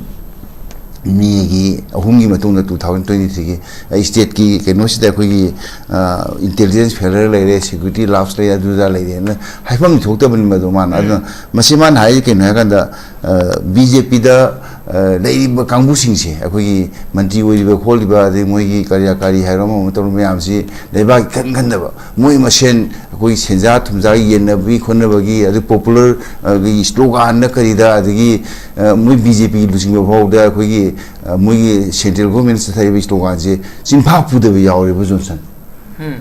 ꯃꯦꯒꯤ ꯑꯍꯨꯝꯒꯤ ꯃꯇꯨꯡꯗ, ꯇꯨ ꯊꯥꯎꯖꯟ ꯇ꯭ꯋꯦꯟꯇꯤ ꯊ꯭ꯔꯤꯒꯤ ꯁ꯭ꯇꯦꯠꯀꯤ ꯀꯩꯅꯣꯁꯤꯗ ꯑꯩꯈꯣꯏꯒꯤ, ꯑ, ꯏꯟꯇꯦꯂꯤꯖꯦꯟꯁ ꯐꯦꯂꯔ ꯂꯩꯔꯦ, ꯁꯦꯀ꯭ꯌꯨꯔꯤꯇꯤ ꯂꯥꯞꯁ ꯂꯩ, ꯑꯗꯨꯗ ꯂꯩꯔꯦꯅ ꯍꯥꯏꯐꯝ ꯊꯣꯛꯇꯕꯅꯤ ꯃꯗꯨ ꯃꯥꯅ꯫ ꯑꯗꯨꯅ ꯃꯁꯤ ꯃꯥꯅ ꯍꯥꯏꯔꯤ ꯀꯩꯅꯣ ꯍꯥꯏꯔꯀꯥꯟꯗ, ꯑ, ꯕꯤ ꯖꯦ ꯄꯤꯗ, ꯑ, ꯂꯩꯔꯤꯕ ꯀꯥꯡꯕꯨꯁꯤꯡꯁꯦ, ꯑꯩꯈꯣꯏꯒꯤ ꯃꯟꯇ꯭ꯔꯤ ꯑꯣꯏꯔꯤꯕ ꯈꯣꯠꯂꯤꯕ, ꯑꯗꯩ ꯃꯣꯏꯒꯤ ꯀꯔꯤꯌꯥ ꯀꯥꯔꯤ ꯍꯥꯏꯔꯣ, ꯑꯃ ꯑꯃ ꯇꯧꯔꯤꯕ ꯃꯌꯥꯝꯁꯤ ꯂꯩꯕꯥꯛꯀꯤ ꯈꯟ ꯈꯟꯗꯕ, ꯃꯣꯏ ꯃꯁꯦꯟ ꯑꯩꯈꯣꯏꯒꯤ ꯁꯦꯟꯖꯥ ꯊꯨꯝꯖꯥ ꯌꯦꯟꯅꯕꯒꯤ ꯈꯣꯠꯅꯕꯒꯤ, ꯑꯗꯨ ꯄꯣꯄꯨꯂꯔ, ꯑ, ꯒꯤ ꯁ꯭ꯂꯣꯒꯥꯟꯗ ꯀꯔꯤꯗ, ꯑꯗꯒꯤ, ꯑ, ꯃꯣꯏ ꯕꯤ ꯖꯦ ꯄꯤꯒꯤ ꯂꯨꯆꯤꯡꯕ ꯐꯥꯎꯕꯗ ꯑꯩꯈꯣꯏꯒꯤ, ꯑ, ꯃꯣꯏꯒꯤ ꯁꯦꯟꯇ꯭ꯔꯦꯜ ꯒꯣꯔꯃꯦꯟꯅ ꯆꯠꯊꯔꯤꯕ ꯁ꯭ꯂꯣꯒꯥꯟꯁꯦ ꯆꯤꯟꯐꯥ ꯄꯨꯗꯕ ꯌꯥꯎꯔꯦꯕ ꯖꯣꯟꯁꯟ꯫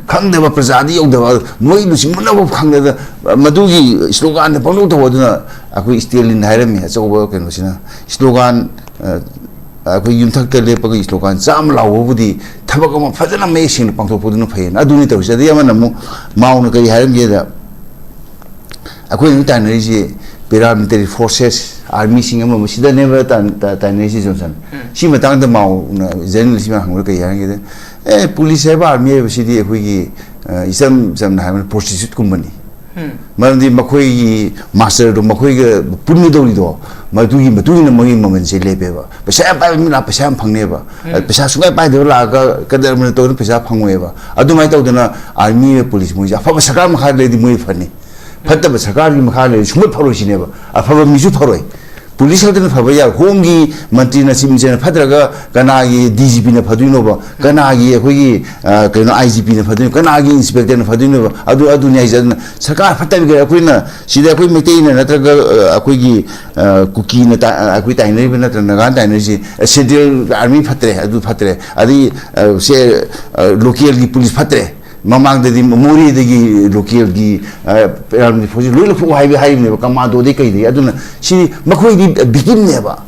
ꯈꯪꯗꯕ, ꯄ꯭ꯔꯖꯥꯗꯤ ꯌꯧꯗꯕ, ꯃꯣꯏ ꯂꯨꯆꯤꯡꯕꯅꯐꯥꯎ ꯈꯪꯗꯗ ꯃꯗꯨꯒꯤ ꯁ꯭ꯂꯣꯒꯥꯟꯗ ꯄꯪꯂꯧ ꯇꯧꯕ꯫ ꯑꯗꯨꯅ ꯑꯩꯈꯣꯏ ꯁ꯭ꯇꯦꯂꯤꯟ ꯍꯥꯏꯔꯝꯃꯤ ꯑꯆꯧꯕ ꯀꯩꯅꯣꯁꯤꯅ, ꯁ꯭ꯂꯣꯒꯥꯟ, ꯑ, ꯑꯩꯈꯣꯏ ꯌꯨꯝꯊꯛꯇ ꯂꯦꯞꯄꯒ ꯁ꯭ꯂꯣꯒꯥꯟ ꯆꯥꯝꯃ ꯂꯥꯎꯕꯕꯨꯗꯤ ꯊꯕꯛ ꯑꯃ ꯐꯖꯅ ꯃꯌꯦꯛ ꯁꯦꯡꯅ ꯄꯥꯡꯊꯣꯛꯄꯗꯨꯅ ꯐꯩꯌꯦꯅ꯫ ꯑꯗꯨꯅꯤ ꯇꯧꯔꯤꯁꯦ꯫ ꯑꯗꯩ ꯑꯃꯅ ꯑꯃꯨꯛ ꯃꯥꯎꯅ ꯀꯔꯤ ꯍꯥꯏꯔꯝꯒꯦꯗ, ꯑꯩꯈꯣꯏꯅ ꯍꯧꯖꯤꯛ ꯇꯥꯏꯅꯔꯤꯁꯤ ꯄꯦꯔꯥꯃꯤꯂꯤꯇꯔꯤ ꯐꯣꯔꯁꯦꯁ, ꯑꯥꯔꯃꯤꯁꯤꯡ ꯑꯃ ꯑꯃ ꯁꯤꯗꯅꯦꯕ ꯇꯥꯟ-, ꯇꯥ-, ꯇꯥꯏꯅꯔꯤꯁꯤ ꯖꯣꯟꯁꯟ꯫ ꯁꯤ ꯃꯇꯥꯡꯗ ꯃꯥꯎꯅ ꯖꯔꯅꯦꯂꯤꯁ ꯑꯃ ꯍꯪꯕꯗ ꯀꯔꯤ ꯍꯥꯏꯔꯝꯒꯦꯗ, "ꯑꯦ, ꯄꯨꯂꯤꯁ ꯍꯥꯏꯕ, ꯑꯥꯔꯃꯤ ꯍꯥꯏꯕꯁꯤꯗꯤ ꯑꯩꯈꯣꯏꯒꯤ ꯑ, ꯏꯆꯝ ꯆꯝꯅ ꯍꯥꯏꯕꯗ prostitute ꯀꯨꯝꯕꯅꯤ꯫ ꯃꯔꯝꯗꯤ ꯃꯈꯣꯏꯒꯤ master ꯗꯣ, ꯃꯈꯣꯏꯒ ꯄꯨꯟꯒꯗꯧꯔꯤꯗꯣ, ꯃꯗꯨꯒꯤ ꯃꯇꯨꯡ ꯏꯟꯅ ꯃꯣꯏꯒꯤ ꯃꯃꯜꯁꯦ ꯂꯦꯞꯄꯦꯕ꯫ ꯄꯩꯁꯥ ꯌꯥꯝ ꯄꯥꯏꯕ ꯃꯤꯅ ꯄꯩꯁꯥ ꯌꯥꯝ ꯐꯪꯅꯦꯕ꯫ ꯎꯝ꯫ ꯄꯩꯁꯥ ꯁꯨꯡꯄꯥꯏ ꯄꯥꯏꯗꯕ ꯂꯥꯛꯑꯒ ꯀꯗꯔ ꯑꯃꯅ ꯇꯧꯗꯅ ꯄꯩꯁꯥ ꯐꯪꯉꯣꯏꯕ꯫ ꯑꯗꯨꯃꯥꯏꯅ ꯇꯧꯗꯅ army, police ꯃꯣꯏꯁꯦ ꯑꯐꯕ ꯁꯔꯀꯥꯔ ꯃꯈꯥꯗ ꯂꯩꯔꯗꯤ ꯃꯣꯏ ꯐꯅꯤ꯫ ꯐꯠꯇꯕ ꯁꯔꯀꯥꯔꯒꯤ ꯃꯈꯥ ꯂꯩꯔꯗꯤ ꯁꯨꯡꯐꯠ ꯐꯔꯣꯏ ꯁꯤꯅꯦꯕ꯫ ꯑꯐꯕ ꯃꯤꯁꯨ ꯐꯔꯣꯏ꯫ Police ꯈꯛꯇꯅ ꯐꯕ ꯌꯥꯔꯣꯏ꯫ Home ꯒꯤ ꯃꯟꯇ꯭ꯔꯤꯅ, chief minister ꯅ ꯐꯠꯇ꯭ꯔꯒ ꯀꯅꯥꯒꯤ D G P ꯅ ꯐꯗꯣꯏꯅꯣꯕ? ꯀꯅꯥꯒꯤ ꯑꯩꯈꯣꯏꯒꯤ, ꯑ, ꯀꯩꯅꯣ, I G P ꯅ ꯐꯗꯣꯏꯅꯣ? ꯀꯅꯥꯒꯤ inspector ꯅ ꯐꯗꯣꯏꯅꯣꯕ? ꯑꯗꯨ, ꯑꯗꯨꯅꯤ ꯍꯥꯏꯁꯦ꯫ ꯑꯗꯨꯅ ꯁꯔꯀꯥꯔ ꯐꯠꯇꯕꯤꯗ ꯑꯩꯈꯣꯏꯅ ꯁꯤꯗ ꯑꯩꯈꯣꯏ ꯃꯩꯇꯩꯅ ꯅꯠꯇ꯭ꯔꯒ, ꯑ, ꯑꯩꯈꯣꯏꯒꯤ, ꯑ, ꯀꯨꯀꯤꯅ ꯇꯥ-, ꯑ, ꯑꯩꯈꯣꯏ ꯇꯥꯏꯅꯔꯤꯕ ꯅꯠꯇ꯭ꯔꯒ ꯅꯥꯒꯥꯅ ꯇꯥꯏꯅꯔꯤꯁꯤ, ꯑ, central army ꯐꯠꯇ꯭ꯔꯦ, ꯑꯗꯨ ꯐꯠꯇ꯭ꯔꯦ, ꯑꯗꯩ, ꯑ, ꯁꯦ, ꯑ, local ꯒꯤ police ꯐꯠꯇ꯭ꯔꯦ꯫ ꯃꯃꯥꯡꯗꯗꯤ ꯃꯣꯔꯦꯗꯒꯤ local ꯒꯤ, ꯑ, paramilitary force ꯂꯣꯏ ꯂꯧꯊꯣꯛꯑꯣ ꯍꯥꯏꯕ ꯍꯥꯏꯔꯤꯕꯅꯦꯕ, commando ꯗꯩ ꯀꯩꯗꯒꯤ꯫ ꯑꯗꯨꯅ ꯁꯤ ꯃꯈꯣꯏꯗꯤ victim ꯅꯦꯕ꯫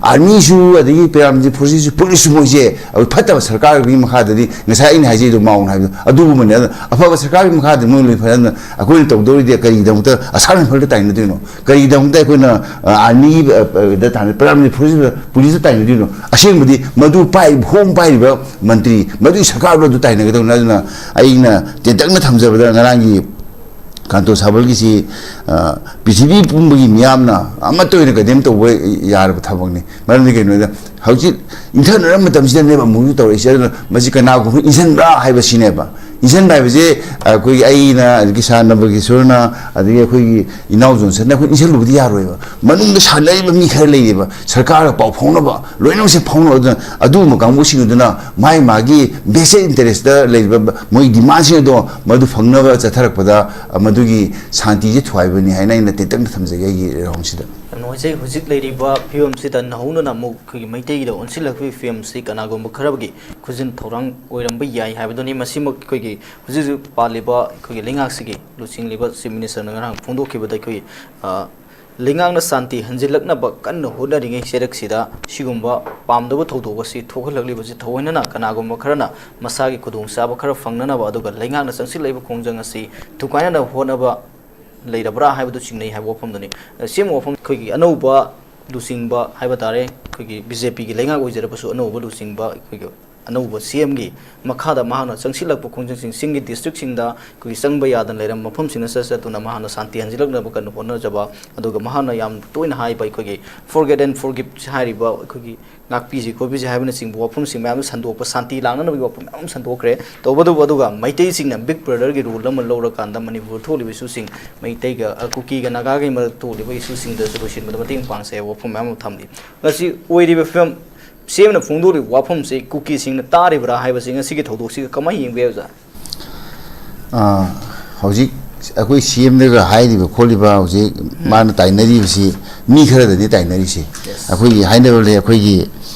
Army ꯁꯨ, ꯑꯗꯒꯤ paramilitary force ꯁꯨ, police ꯁꯨ, ꯃꯣꯏꯁꯦ ꯑꯩꯈꯣꯏ ꯐꯠꯇꯕ ꯁꯔꯀꯥꯔꯒꯤ ꯃꯈꯥꯗꯗꯤ, ꯉꯁꯥꯏ ꯑꯩꯅ ꯍꯥꯏꯖꯩꯗꯣ, ꯃꯥꯎꯅ ꯍꯥꯏꯕꯗꯣ ꯑꯗꯨꯒꯨꯝꯕꯅꯦ꯫ ꯑꯗꯨꯅ ꯑꯐꯕ ꯁꯔꯀꯥꯔꯒꯤ ꯃꯈꯥꯗ ꯃꯣꯏ ꯂꯣꯏ ꯐꯖꯅ ꯑꯩꯈꯣꯏꯅ ꯇꯧꯗꯧꯔꯤꯗꯤ ꯀꯔꯤꯒꯤꯗꯃꯛꯇ ꯑꯁꯥꯝ rifle ꯗ ꯇꯥꯏꯅꯗꯣꯏꯅꯣ? ꯀꯔꯤꯒꯤꯗꯃꯛꯇ ꯑꯩꯈꯣꯏꯅ, ꯑ, army ꯒꯤ, ꯑ, ꯑ, ꯗ ꯇꯥꯏꯅ, paramilitary force ꯇ police ꯇ ꯇꯥꯏꯅꯗꯣꯏꯅꯣ? ꯑꯁꯦꯡꯕꯗꯤ ꯃꯗꯨ ꯄꯥꯏ-, home ꯄꯥꯏꯔꯤꯕ ꯃꯟꯇ꯭ꯔꯤ, ꯃꯗꯨꯒꯤ ꯁꯔꯀꯥꯔꯗꯣ ꯑꯗꯨ ꯇꯥꯏꯅꯒꯗꯧꯅꯤ꯫ ꯑꯗꯨꯅ ꯑꯩꯅ ꯇꯦꯟꯇꯛꯅ ꯊꯝꯖꯕꯗ, ꯉꯔꯥꯡꯒꯤ ꯀꯥꯟꯇꯣ ꯁꯥꯕꯜꯒꯤꯁꯤ, ꯑ, ꯄ꯭ꯔꯤꯊꯤꯕꯤ ꯄꯨꯝꯕꯒꯤ ꯃꯤꯌꯥꯝꯅ ꯑꯃꯠꯇ ꯑꯣꯏꯅ condemn ꯇꯧꯕ ꯌꯥꯔꯕ ꯊꯕꯛꯅꯤ꯫ ꯃꯔꯝꯗꯤ ꯀꯩꯅꯣꯗ, ꯍꯧꯖꯤꯛ ꯏꯟꯊꯅꯔꯕ ꯃꯇꯝꯁꯤꯗꯅꯦꯕ ꯑꯃꯨꯛꯁꯨ ꯇꯧꯔꯛꯏꯁꯦ꯫ ꯑꯗꯨꯅ ꯃꯁꯤ ꯀꯅꯥꯒꯨꯝꯕ ꯏꯟꯁꯤꯟꯕ꯭ꯔꯥ ꯍꯥꯏꯕꯁꯤꯅꯦꯕ꯫ ꯏꯟꯁꯤꯟꯕ ꯍꯥꯏꯕꯁꯦ ꯑꯩꯈꯣꯏꯒꯤ, ꯑꯩꯅ, ꯑꯗꯒꯤ ꯁꯥꯔ ꯅꯕꯀꯤꯁꯣꯔꯅ, ꯑꯗꯒꯤ ꯑꯩꯈꯣꯏꯒꯤ ꯏꯅꯥꯎ ꯖꯣꯟꯁꯟꯅ ꯑꯩꯈꯣꯏ ꯏꯟꯁꯤꯜꯂꯨꯕꯗꯤ ꯌꯥꯔꯣꯏꯕ꯫ ꯃꯅꯨꯡꯗ ꯁꯥꯟꯅꯔꯤꯕ ꯃꯤ ꯈꯔ ꯂꯩꯔꯤꯕ, ꯁꯔꯀꯥꯔꯒ ꯄꯥꯎ ꯐꯥꯎꯅꯕ, ꯂꯣꯏꯅꯃꯛꯁꯦ ꯐꯥꯎꯅꯕ꯫ ꯑꯗꯨꯅ ꯑꯗꯨꯒꯨꯝꯕ ꯀꯥꯡꯕꯨꯁꯤꯡ ꯑꯗꯨꯅ ꯃꯥꯒꯤ ꯃꯥꯒꯤ vested interest ꯇ ꯂꯩꯔꯤꯕ ꯃꯣꯏ demand ꯁꯤꯡ ꯑꯗꯣ ꯃꯗꯨ ꯐꯪꯅꯕ ꯆꯠꯊꯔꯛꯄꯗ, ꯃꯗꯨꯒꯤ ꯁꯥꯟꯇꯤꯁꯦ ꯊꯨꯒꯥꯏꯕꯅꯤ ꯍꯥꯏꯅ ꯑꯩꯅ ꯇꯦꯟꯇꯛꯅ ꯊꯝꯖꯒꯦ ꯑꯩꯒꯤ round ꯁꯤꯗ꯫ ꯌꯥꯝ ꯅꯨꯡꯉꯥꯏꯖꯩ꯫ ꯍꯧꯖꯤꯛ ꯂꯩꯔꯤꯕ ꯐꯤꯕꯝꯁꯤꯗ ꯅꯧꯍꯧꯅꯅ ꯑꯃꯨꯛ ꯑꯩꯈꯣꯏꯒꯤ ꯃꯩꯇꯩꯒꯤꯗ ꯑꯣꯟꯁꯤꯜꯂꯛꯄꯒꯤ ꯐꯤꯕꯝꯁꯤ ꯀꯅꯥꯒꯨꯝꯕ ꯈꯔꯒꯤ ꯈꯨꯖꯤꯟ ꯊꯧꯔꯥꯡ ꯑꯣꯏꯔꯝꯕ ꯌꯥꯏ ꯍꯥꯏꯕꯗꯨꯅꯤ꯫ ꯃꯁꯤꯃꯛ ꯑꯩꯈꯣꯏꯒꯤ ꯍꯧꯖꯤꯛ ꯍꯧꯖꯤꯛ ꯄꯥꯜꯂꯤꯕ ꯑꯩꯈꯣꯏꯒꯤ ꯂꯩꯉꯥꯛꯁꯤꯒꯤ ꯂꯨꯆꯤꯡꯂꯤꯕ chief minister ꯅ ꯉꯔꯥꯡ ꯐꯣꯡꯗꯣꯛꯈꯤꯕꯗ ꯑꯩꯈꯣꯏ, ꯑ, ꯂꯩꯉꯥꯛꯅ ꯁꯥꯟꯇꯤ ꯍꯟꯖꯤꯜꯂꯛꯅꯕ ꯀꯟꯅ ꯍꯣꯠꯅꯔꯤꯉꯩ ꯆꯩꯔꯛꯁꯤꯗ ꯁꯤꯒꯨꯝꯕ ꯄꯥꯝꯗꯕ ꯊꯧꯗꯣꯛ ꯑꯁꯤ ꯊꯣꯛꯍꯜꯂꯛꯂꯤꯕꯁꯤ ꯊꯑꯣꯏꯅꯅ ꯀꯅꯥꯒꯨꯝꯕ ꯈꯔꯅ ꯃꯁꯥꯒꯤ ꯈꯨꯗꯣꯡꯆꯥꯕ ꯈꯔ ꯐꯪꯅꯅꯕ, ꯑꯗꯨꯒ ꯂꯩꯉꯥꯛꯅ ꯆꯪꯁꯤꯜꯂꯛꯂꯤꯕ ꯈꯣꯡꯖꯪ ꯑꯁꯤ ꯊꯨꯒꯥꯏꯅꯅꯕ ꯍꯣꯠꯅꯕ ꯂꯩꯔꯕ꯭ꯔꯥ ꯍꯥꯏꯕꯗꯨ ꯆꯤꯡꯅꯩ ꯍꯥꯏꯕ ꯋꯥꯐꯝꯗꯨꯅꯤ꯫ ꯁꯤꯒꯨꯝꯕ ꯋꯥꯐꯝ ꯑꯩꯈꯣꯏꯒꯤ ꯑꯅꯧꯕ ꯂꯨꯆꯤꯡꯕ ꯍꯥꯏꯕ ꯇꯥꯔꯦ, ꯑꯩꯈꯣꯏꯒꯤ B J P ꯒꯤ ꯂꯩꯉꯥꯛ ꯑꯣꯏꯖꯔꯕꯁꯨ ꯑꯅꯧꯕ ꯂꯨꯆꯤꯡꯕ ꯑꯩꯈꯣꯏꯒꯤ ꯑꯅꯧꯕ ꯁꯤ ꯑꯦꯝꯒꯤ ꯃꯈꯥꯗ ꯃꯍꯥꯛꯅ ꯆꯪꯁꯤꯜꯂꯛꯄ ꯈꯣꯡꯖꯪꯁꯤꯡ, ꯆꯤꯡꯒꯤ ꯗꯤꯁꯇ꯭ꯔꯤꯛꯁꯤꯡꯗ ꯑꯩꯈꯣꯏꯒꯤ ꯆꯪꯕ ꯌꯥꯗꯅ ꯂꯩꯔꯝꯕ ꯃꯐꯝꯁꯤꯡꯗ ꯆꯠ ꯆꯠꯇꯨꯅ ꯃꯍꯥꯛꯅ ꯁꯥꯟꯇꯤ ꯍꯟꯖꯤꯜꯂꯛꯅꯕ ꯀꯟꯅ ꯍꯣꯠꯅꯖꯕ, ꯑꯗꯨꯒ ꯃꯍꯥꯛꯅ ꯌꯥꯝ ꯇꯣꯏꯅ ꯍꯥꯏꯕ ꯑꯩꯈꯣꯏꯒꯤ forget and forgive ꯍꯥꯏꯔꯤꯕ ꯑꯩꯈꯣꯏꯒꯤ ꯉꯥꯛꯄꯤꯁꯤ ꯈꯣꯠꯄꯤꯁꯤ ꯍꯥꯏꯕꯅꯆꯤꯡꯕ ꯋꯥꯐꯝꯁꯤꯡ ꯃꯌꯥꯝ ꯁꯟꯗꯣꯛꯄ, ꯁꯥꯟꯇꯤ ꯂꯥꯡꯅꯅꯕꯒꯤ ꯋꯥꯐꯝ ꯃꯌꯥꯝ ꯑꯃ ꯁꯟꯗꯣꯛꯈ꯭ꯔꯦ꯫ ꯇꯧꯕꯇꯕꯨ ꯑꯗꯨꯒ ꯃꯩꯇꯩꯁꯤꯡꯅ big brotherꯒꯤ role ꯑꯃ ꯂꯧꯔꯀꯥꯟꯗ ꯃꯅꯤꯄꯨꯔ ꯊꯣꯛꯂꯤꯕ issueꯁꯤꯡ, ꯃꯩꯇꯩꯒ, ꯑ, ꯀꯨꯀꯤꯒ ꯅꯥꯒꯥꯒꯤ ꯃꯔꯛꯇ ꯊꯣꯛꯂꯤꯕ issueꯁꯤꯡꯗꯁꯨ ꯂꯣꯏꯁꯤꯟꯕꯗ ꯃꯇꯦꯡ ꯄꯥꯡꯁꯦ ꯍꯥꯏꯕ ꯋꯥꯐꯝ ꯃꯌꯥꯝ ꯑꯃ ꯊꯝꯂꯤ꯫ ꯉꯁꯤ ꯑꯣꯏꯔꯤꯕ ꯐꯤꯕꯝ, ꯁꯤ ꯑꯦꯝꯅ ꯐꯣꯡꯗꯣꯛꯂꯤꯕ ꯋꯥꯐꯝꯁꯤ ꯀꯨꯀꯤꯁꯤꯡꯅ ꯇꯥꯔꯤꯕ꯭ꯔꯥ ꯍꯥꯏꯕꯁꯤ ꯉꯁꯤꯒꯤ ꯊꯧꯗꯣꯛꯁꯤꯒ ꯀꯃꯥꯏꯅ ꯌꯦꯡꯕ ꯌꯥꯏ, ꯑꯣꯖꯥ? ꯑꯥ, ꯍꯧꯖꯤꯛ ꯑꯩꯈꯣꯏ ꯁꯤ ꯑꯦꯝꯗꯒ ꯍꯥꯏꯔꯤꯕ ꯈꯣꯠꯂꯤꯕ ꯍꯧꯖꯤꯛ ꯃꯥꯅ ꯇꯥꯏꯅꯔꯤꯕꯁꯤ ꯃꯤ ꯈꯔꯗꯗꯤ ꯇꯥꯏꯅꯔꯤꯁꯤ꯫ ꯑꯩꯈꯣꯏꯒꯤ ꯍꯥꯏꯅꯕ ꯂꯩ, ꯑꯩꯈꯣꯏꯒꯤ,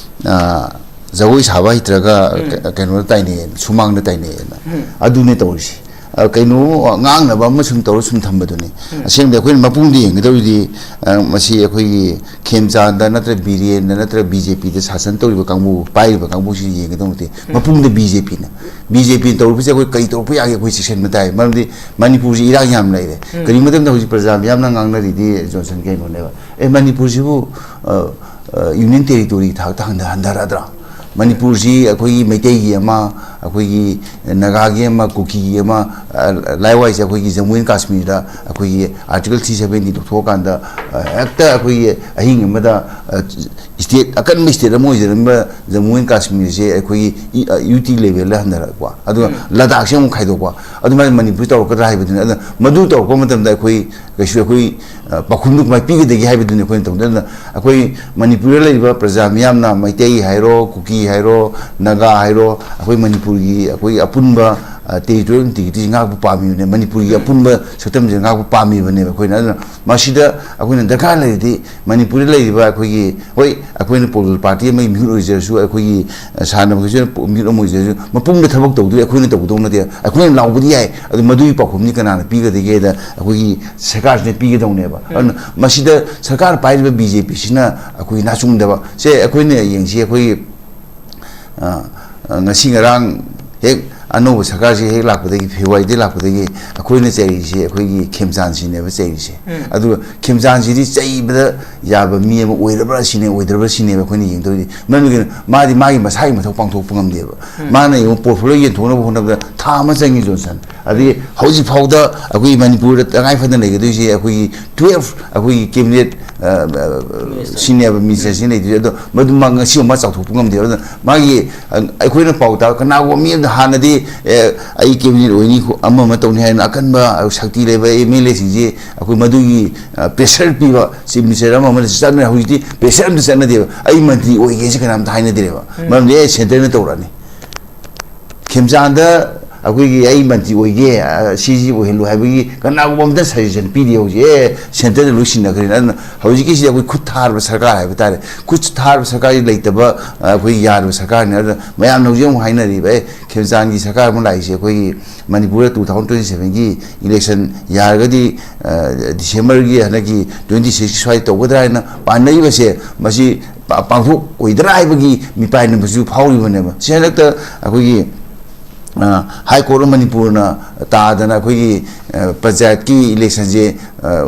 ꯑꯥ, ꯖꯒꯣꯏ ꯁꯥꯕ ꯍꯩꯇ꯭ꯔꯒ ꯀ-, ꯀꯩꯅꯣꯗ ꯇꯥꯏꯅꯩꯌꯦꯅ, ꯁꯨꯃꯥꯡꯗ ꯇꯥꯏꯅꯩꯌꯦꯅ꯫ ꯑꯗꯨꯅꯦ ꯇꯧꯔꯤꯁꯤ꯫ ꯑ, ꯀꯩꯅꯣ, ꯉꯥꯡꯅꯕ ꯑꯃ ꯁꯨꯝ ꯇꯧꯔ ꯁꯨꯝ ꯊꯝꯕꯗꯨꯅꯤ꯫ ꯑꯁꯦꯡꯕꯗꯤ ꯑꯩꯈꯣꯏꯅ ꯃꯄꯨꯡꯗ ꯌꯦꯡꯒꯗꯧꯔꯤꯗꯤ, ꯑ, ꯃꯁꯤ ꯑꯩꯈꯣꯏꯒꯤ ꯈꯦꯝꯆꯥꯟꯗ ꯅꯠꯇ꯭ꯔ ꯕꯤꯔꯦꯟꯗ ꯅꯠꯇ꯭ꯔ ꯕꯤ ꯖꯦ ꯄꯤꯗ ꯁꯥꯁꯟ ꯇꯧꯔꯤꯕ ꯀꯥꯡꯕꯨ, ꯄꯥꯏꯔꯤꯕ ꯀꯥꯡꯕꯨꯁꯤ ꯌꯦꯡꯒꯗꯧ ꯅꯠꯇꯦ꯫ ꯃꯄꯨꯡꯗ ꯕꯤ ꯖꯦ ꯄꯤꯅ, ꯕꯤ ꯖꯦ ꯄꯤꯅ ꯇꯧꯔꯤꯕꯁꯦ ꯑꯩꯈꯣꯏ ꯀꯔꯤ ꯇꯧꯔꯛꯄ ꯌꯥꯒꯦ ꯑꯩꯈꯣꯏ ꯆꯦꯛꯁꯤꯟꯕ ꯇꯥꯏ꯫ ꯃꯔꯝꯗꯤ ꯃꯅꯤꯄꯨꯔꯁꯤ ꯏꯔꯥꯡ ꯌꯥꯝ ꯂꯩꯔꯦ꯫ ꯀꯔꯤꯒꯨꯝꯕ ꯃꯇꯝꯗ ꯍꯧꯖꯤꯛ ꯄ꯭ꯔꯖꯥ ꯃꯤꯌꯥꯝꯅ ꯉꯥꯡꯅꯔꯤꯗꯤ, ꯖꯣꯟꯁꯟ, ꯀꯩꯅꯣꯅꯦꯕ, ꯑꯦ, ꯃꯅꯤꯄꯨꯔꯁꯤꯕꯨ, ꯑ, ꯑ, ꯌꯨꯅꯤꯌꯟ ꯇꯦꯔꯤꯇꯣꯔꯤꯒꯤ ꯊꯥꯛꯇ ꯍꯟꯊ-, ꯍꯟꯊꯔꯗ꯭ꯔꯥ? ꯃꯅꯤꯄꯨꯔꯁꯤ ꯑꯩꯈꯣꯏꯒꯤ ꯃꯩꯇꯩꯒꯤ ꯑꯃ, ꯑꯩꯈꯣꯏꯒꯤ ꯅꯥꯒꯥꯒꯤ ꯑꯃ, ꯀꯨꯀꯤꯒꯤ ꯑꯃ, ꯑ, ꯂꯥꯏꯋꯥꯏꯁꯦ ꯑꯩꯈꯣꯏꯒꯤ ꯖꯝꯃꯨ ꯑꯦꯟ ꯀꯥꯁꯃꯤꯔꯗ ꯑꯩꯈꯣꯏꯒꯤ Article three seventy ꯂꯧꯊꯣꯛꯑꯀꯥꯟꯗ, ꯑ, ꯍꯦꯛꯇ ꯑꯩꯈꯣꯏꯒꯤ ꯑꯍꯤꯡ ꯑꯃꯗ, ꯑ, state, ꯑꯀꯟꯕ state ꯑꯃ ꯑꯣꯏꯖꯔꯝꯕ ꯖꯝꯃꯨ ꯑꯦꯟ ꯀꯥꯁꯃꯤꯔꯁꯦ ꯑꯩꯈꯣꯏꯒꯤ ꯏ-, ꯑ, ꯌꯨ ꯇꯤ levelꯗ ꯍꯟꯊꯔꯛꯄ, ꯑꯗꯨꯒ ꯂꯗꯥꯛꯁꯦ ꯑꯃꯨꯛ ꯈꯥꯏꯗꯣꯛꯄ, ꯑꯗꯨꯃꯥꯏꯅ ꯃꯅꯤꯄꯨꯔ ꯇꯧꯔꯛꯀꯗ꯭ꯔꯥ ꯍꯥꯏꯕꯗꯨꯅꯤ꯫ ꯑꯗꯨꯅ ꯃꯗꯨ ꯇꯧꯔꯛꯄ ꯃꯇꯝꯗ ꯑꯩꯈꯣꯏ ꯀꯩꯁꯨ ꯑꯩꯈꯣꯏ, ꯑ, ꯄꯥꯎꯈꯨꯝꯗꯨ ꯀꯃꯥꯏꯅ ꯄꯤꯒꯗꯒꯦ ꯍꯥꯏꯕꯗꯨꯅꯤ ꯑꯩꯈꯣꯏꯅ ꯇꯧꯗꯣꯏ꯫ ꯑꯗꯨꯅ ꯑꯩꯈꯣꯏ ꯃꯅꯤꯄꯨꯔꯗ ꯂꯩꯔꯤꯕ ꯄ꯭ꯔꯖꯥ ꯃꯤꯌꯥꯝꯅ, ꯃꯩꯇꯩ ꯍꯥꯏꯔꯣ, ꯀꯨꯀꯤ ꯍꯥꯏꯔꯣ, ꯅꯥꯒꯥ ꯍꯥꯏꯔꯣ, ꯑꯩꯈꯣꯏ ꯃꯅꯤꯄꯨꯔꯒꯤ ꯑꯩꯈꯣꯏꯒꯤ ꯑꯄꯨꯟꯕ, ꯑ, territorial integrity ꯉꯥꯛꯄ ꯄꯥꯝꯃꯤꯕꯅꯦ꯫ ꯃꯅꯤꯄꯨꯔꯒꯤ ꯑꯄꯨꯟꯕ ꯁꯛꯇꯝꯁꯦ ꯉꯥꯛꯄ ꯄꯥꯝꯃꯤꯕꯅꯦꯕ ꯑꯩꯈꯣꯏꯅ꯫ ꯑꯗꯨꯅ ꯃꯁꯤꯗ ꯑꯩꯈꯣꯏꯅ ꯗꯔꯀꯥꯔ ꯂꯩꯔꯗꯤ ꯃꯅꯤꯄꯨꯔꯗ ꯂꯩꯔꯤꯕ ꯑꯩꯈꯣꯏꯒꯤ, ꯍꯣꯏ, ꯑꯩꯈꯣꯏꯅ political party ꯑꯃꯒꯤ ꯃꯤꯍꯨꯠ ꯑꯣꯏꯖꯔꯁꯨ, ꯑꯩꯈꯣꯏꯒꯤ, ꯑ, ꯁꯥꯟꯅꯕꯒꯤꯁꯨ ꯃꯤꯍꯨꯠ ꯑꯃ ꯑꯣꯏꯖꯔꯁꯨ, ꯃꯄꯨꯡꯗ ꯊꯕꯛ ꯇꯧꯗꯣꯏ ꯑꯩꯈꯣꯏꯅ ꯇꯧꯒꯗꯧ ꯅꯠꯇꯦ꯫ ꯑꯩꯈꯣꯏꯅ ꯂꯥꯎꯕꯗꯤ ꯌꯥꯏ, ꯑꯗꯨ ꯃꯗꯨꯒꯤ ꯄꯥꯎꯈꯨꯝꯗꯤ ꯀꯅꯥꯅ ꯄꯤꯒꯗꯒꯦꯗ ꯑꯩꯈꯣꯏꯒꯤ ꯁꯔꯀꯥꯔꯁꯤꯅ ꯄꯤꯒꯗꯧꯅꯦꯕ꯫ ꯑꯗꯨꯅ ꯃꯁꯤꯗ ꯁꯔꯀꯥꯔ ꯄꯥꯏꯔꯤꯕ ꯕꯤ ꯖꯦ ꯄꯤꯁꯤꯅ ꯑꯩꯈꯣꯏꯒꯤ ꯅꯥꯆꯨꯡꯗꯕ ꯁꯦ ꯑꯩꯈꯣꯏꯅ ꯌꯦꯡꯁꯤ꯫ ꯑꯩꯈꯣꯏꯒꯤ, ꯑ, ꯑ, ꯉꯁꯤ ꯉꯔꯥꯡ ꯍꯦꯛ ꯑꯅꯧꯕ ꯁꯔꯀꯥꯔꯁꯤ ꯍꯦꯛ ꯂꯥꯛꯄꯗꯒꯤ, ꯐꯦꯕ꯭ꯔꯨꯋꯥꯔꯤꯗꯒꯤ ꯂꯥꯛꯄꯗꯒꯤ ꯑꯩꯈꯣꯏꯅ ꯆꯩꯔꯤꯁꯦ ꯑꯩꯈꯣꯏꯒꯤ ꯈꯦꯝꯆꯥꯟꯁꯤꯅꯦꯕ ꯆꯩꯔꯤꯁꯦ꯫ ꯑꯗꯨꯒ ꯈꯦꯝꯆꯥꯟꯁꯤꯗꯤ ꯆꯩꯕꯗ ꯌꯥꯕ ꯃꯤ ꯑꯃ ꯑꯣꯏꯔꯕ꯭ꯔꯥ ꯁꯤꯅꯦ, ꯑꯣꯏꯗ꯭ꯔꯕ꯭ꯔꯥ ꯁꯤꯅꯦꯕ ꯑꯩꯈꯣꯏꯅ ꯌꯦꯡꯗꯧꯔꯤꯗꯤ꯫ ꯃꯔꯝꯗꯤ ꯀꯩꯅꯣ, ꯃꯥꯗꯤ ꯃꯥꯒꯤ ꯃꯁꯥꯒꯤ ꯃꯊꯧ ꯄꯥꯡꯊꯣꯛꯄ ꯉꯝꯗꯦꯕ꯫ ꯃꯥꯅ ꯌꯦꯡꯉꯨ, ꯄꯣꯔꯠꯐꯣꯂꯤꯑꯣ ꯌꯦꯟꯊꯣꯛꯅꯕ ꯍꯣꯠꯅꯕꯗ ꯊꯥ ꯑꯃ ꯆꯪꯉꯤ, ꯖꯣꯟꯁꯟ꯫ ꯑꯗꯒꯤ ꯍꯧꯖꯤꯛ ꯐꯥꯎꯗ ꯑꯩꯈꯣꯏ ꯃꯅꯤꯄꯨꯔꯗ ꯇꯉꯥꯏ ꯐꯗꯅ ꯂꯩꯒꯗꯣꯏꯁꯦ ꯑꯩꯈꯣꯏꯒꯤ ꯇꯨꯌꯦꯜꯐ ꯑꯩꯈꯣꯏꯒꯤ ꯀꯦꯕꯤꯅꯦꯠ, ꯑ, ꯑ, ꯁꯤꯅꯦꯕ ꯃꯤꯅꯤꯁꯇꯔꯁꯤꯅ ꯂꯩꯗꯣꯏꯁꯦ꯫ ꯑꯗꯣ ꯃꯗꯨ ꯃꯥ ꯉꯁꯤ ꯑꯃ ꯆꯥꯎꯊꯣꯛꯄ ꯉꯝꯗꯦꯕ꯫ ꯑꯗꯨꯅ ꯃꯥꯒꯤ, ꯑ, ꯑꯩꯈꯣꯏꯅ ꯄꯥꯎ ꯇꯥꯕ ꯀꯅꯥꯒꯨꯝꯕ ꯃꯤ ꯑꯃꯗ ꯍꯥꯟꯅꯗꯤ, ꯑꯦ, ꯑꯩ ꯀꯦꯕꯤꯅꯦꯠ ꯑꯣꯏꯅꯤ, ꯑꯃ ꯑꯃ ꯇꯧꯅꯤ ꯍꯥꯏꯅ ꯑꯀꯟꯕ, ꯑ, ꯁꯛꯇꯤ ꯂꯩꯕ ꯑꯦꯝ ꯑꯦꯜ ꯑꯦꯁꯤꯡꯁꯤ ꯑꯩꯈꯣꯏ ꯃꯗꯨꯒꯤ, ꯑ, ꯄ꯭ꯔꯦꯁꯔ ꯄꯤꯕ ꯆꯤꯐ ꯃꯤꯅꯤꯁꯇꯔ ꯑꯃ ꯑꯃꯗ ꯆꯠꯅꯔꯦ꯫ ꯍꯧꯖꯤꯛꯇꯤ ꯄ꯭ꯔꯦꯁꯔ ꯑꯝꯇ ꯆꯠꯅꯗꯦꯕ꯫ "ꯑꯩ ꯃꯟꯇ꯭ꯔꯤ ꯑꯣꯏꯒꯦꯁꯤ ꯀꯅꯥꯝꯇ ꯍꯥꯏꯅꯗ꯭ꯔꯦꯕ꯫ ꯃꯔꯝꯗꯤ ꯑꯦ, ꯁꯦꯟꯇꯔꯅ ꯇꯧꯔꯛꯑꯅꯤ꯫ ꯈꯦꯝꯆꯥꯟꯗ ꯑꯩꯈꯣꯏꯒꯤ ꯑꯩ ꯃꯟꯇ꯭ꯔꯤ ꯑꯣꯏꯒꯦ, ꯑ, ꯁꯤ ꯁꯤ ꯑꯣꯏꯍꯜꯂꯨ" ꯍꯥꯏꯕꯒꯤ ꯀꯅꯥꯒꯨꯝꯕ ꯑꯝꯇ ꯁꯖꯦꯁꯟ ꯄꯤꯗꯦ ꯍꯧꯖꯤꯛ꯫ ꯑꯦ, ꯁꯦꯟꯇꯔꯗ ꯂꯣꯏ ꯁꯤꯟꯅꯈ꯭ꯔꯦꯅ꯫ ꯑꯗꯨꯅ ꯍꯧꯖꯤꯛꯀꯤꯁꯤꯗꯤ ꯑꯩꯈꯣꯏ ꯈꯨꯠ ꯊꯥꯔꯕ ꯁꯔꯀꯥꯔ ꯍꯥꯏꯕ ꯇꯥꯔꯦ꯫ ꯈꯨꯠ ꯊꯥꯔꯕ ꯁꯔꯀꯥꯔꯁꯤ ꯂꯩꯇꯕ, ꯑ, ꯑꯩꯈꯣꯏ ꯌꯥꯔꯕ ꯁꯔꯀꯥꯔꯅꯤ꯫ ꯑꯗꯨꯅ ꯃꯌꯥꯝꯅ ꯍꯧꯖꯤꯛ ꯑꯃꯨꯛ ꯍꯥꯏꯅꯔꯤꯕ, "ꯑꯦ, ꯈꯦꯝꯆꯥꯟꯒꯤ ꯁꯔꯀꯥꯔ ꯑꯃ ꯂꯥꯛꯏꯁꯦ ꯑꯩꯈꯣꯏꯒꯤ ꯃꯅꯤꯄꯨꯔꯗ ꯇꯨ ꯊꯥꯎꯖꯟ ꯇ꯭ꯋꯦꯟꯇꯤ ꯁꯚꯦꯟꯒꯤ ꯏꯂꯦꯛꯁꯟ ꯌꯥꯔꯒꯗꯤ, ꯑ, ꯗꯤꯁꯦꯝꯕꯔꯒꯤ ꯍꯟꯗꯛꯀꯤ ꯇ꯭ꯋꯦꯟꯇꯤ ꯁꯤꯛꯁꯀꯤ ꯁ꯭ꯋꯥꯏꯗ ꯇꯧꯒꯗ꯭ꯔꯥ" ꯍꯥꯏꯅ ꯄꯥꯅꯔꯤꯕꯁꯦ, ꯃꯁꯤ ꯄꯥ-, ꯄꯥꯡꯊꯣꯛꯑꯣꯏꯗ꯭ꯔꯥ ꯍꯥꯏꯕꯒꯤ ꯃꯤꯄꯥꯏꯅꯕꯁꯨ ꯐꯥꯎꯔꯤꯕꯅꯦꯕ꯫ ꯁꯤ ꯍꯟꯗꯛꯇ ꯑꯩꯈꯣꯏꯒꯤ, ꯑ, ꯍꯥꯏ ꯀꯣꯔꯠ ꯑꯣꯐ ꯃꯅꯤꯄꯨꯔꯅ ꯇꯥꯗꯅ ꯑꯩꯈꯣꯏꯒꯤ, ꯑ, ꯄꯟꯆꯥꯌꯠꯀꯤ ꯏꯂꯦꯛꯁꯟꯁꯦ, ꯑ,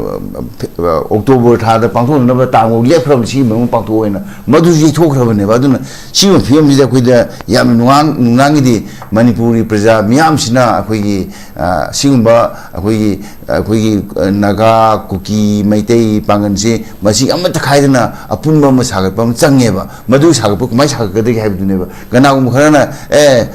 ꯑꯣꯛꯇꯣꯕꯔ ꯊꯥꯗ ꯄꯥꯡꯊꯣꯛꯅꯅꯕ ꯇꯥꯡ ꯂꯦꯞꯈ꯭ꯔꯕꯅꯤ, ꯁꯤꯒꯤ ꯃꯅꯨꯡꯗ ꯄꯥꯡꯊꯣꯛꯑꯣꯅ ꯃꯗꯨꯁꯨ ꯌꯩꯊꯣꯛꯈ꯭ꯔꯕꯅꯦꯕ꯫ ꯑꯗꯨꯅ ꯁꯤꯒꯨꯝꯕ ꯐꯤꯕꯝꯁꯤꯗ ꯑꯩꯈꯣꯏꯗ ꯌꯥꯝꯅ ꯅꯨꯡꯉꯥꯡ-, ꯅꯨꯡꯅꯥꯡꯒꯤꯗꯤ ꯃꯅꯤꯄꯨꯔꯒꯤ ꯄ꯭ꯔꯖꯥ ꯃꯤꯌꯥꯝꯁꯤꯅ ꯑꯩꯈꯣꯏꯒꯤ, ꯑ, ꯁꯤꯒꯨꯝꯕ ꯑꯩꯈꯣꯏꯒꯤ, ꯑꯩꯈꯣꯏꯒꯤ, ꯑ, ꯅꯥꯒꯥ, ꯀꯨꯀꯤ, ꯃꯩꯇꯩ ꯄꯥꯡꯒꯜꯁꯦ ꯃꯁꯤ ꯑꯃꯠꯇ ꯈꯥꯏꯗꯅ ꯑꯄꯨꯟꯕ ꯑꯃ ꯁꯥꯒꯠꯄ ꯑꯃ ꯆꯪꯉꯦꯕ꯫ ꯃꯗꯨ ꯁꯥꯒꯠꯄ ꯀꯃꯥꯏꯅ ꯁꯥꯒꯠꯀꯗꯒꯦ ꯍꯥꯏꯕꯗꯨꯅꯦꯕ꯫ ꯀꯅꯥꯒꯨꯝꯕ ꯈꯔꯅ, "ꯑꯦ,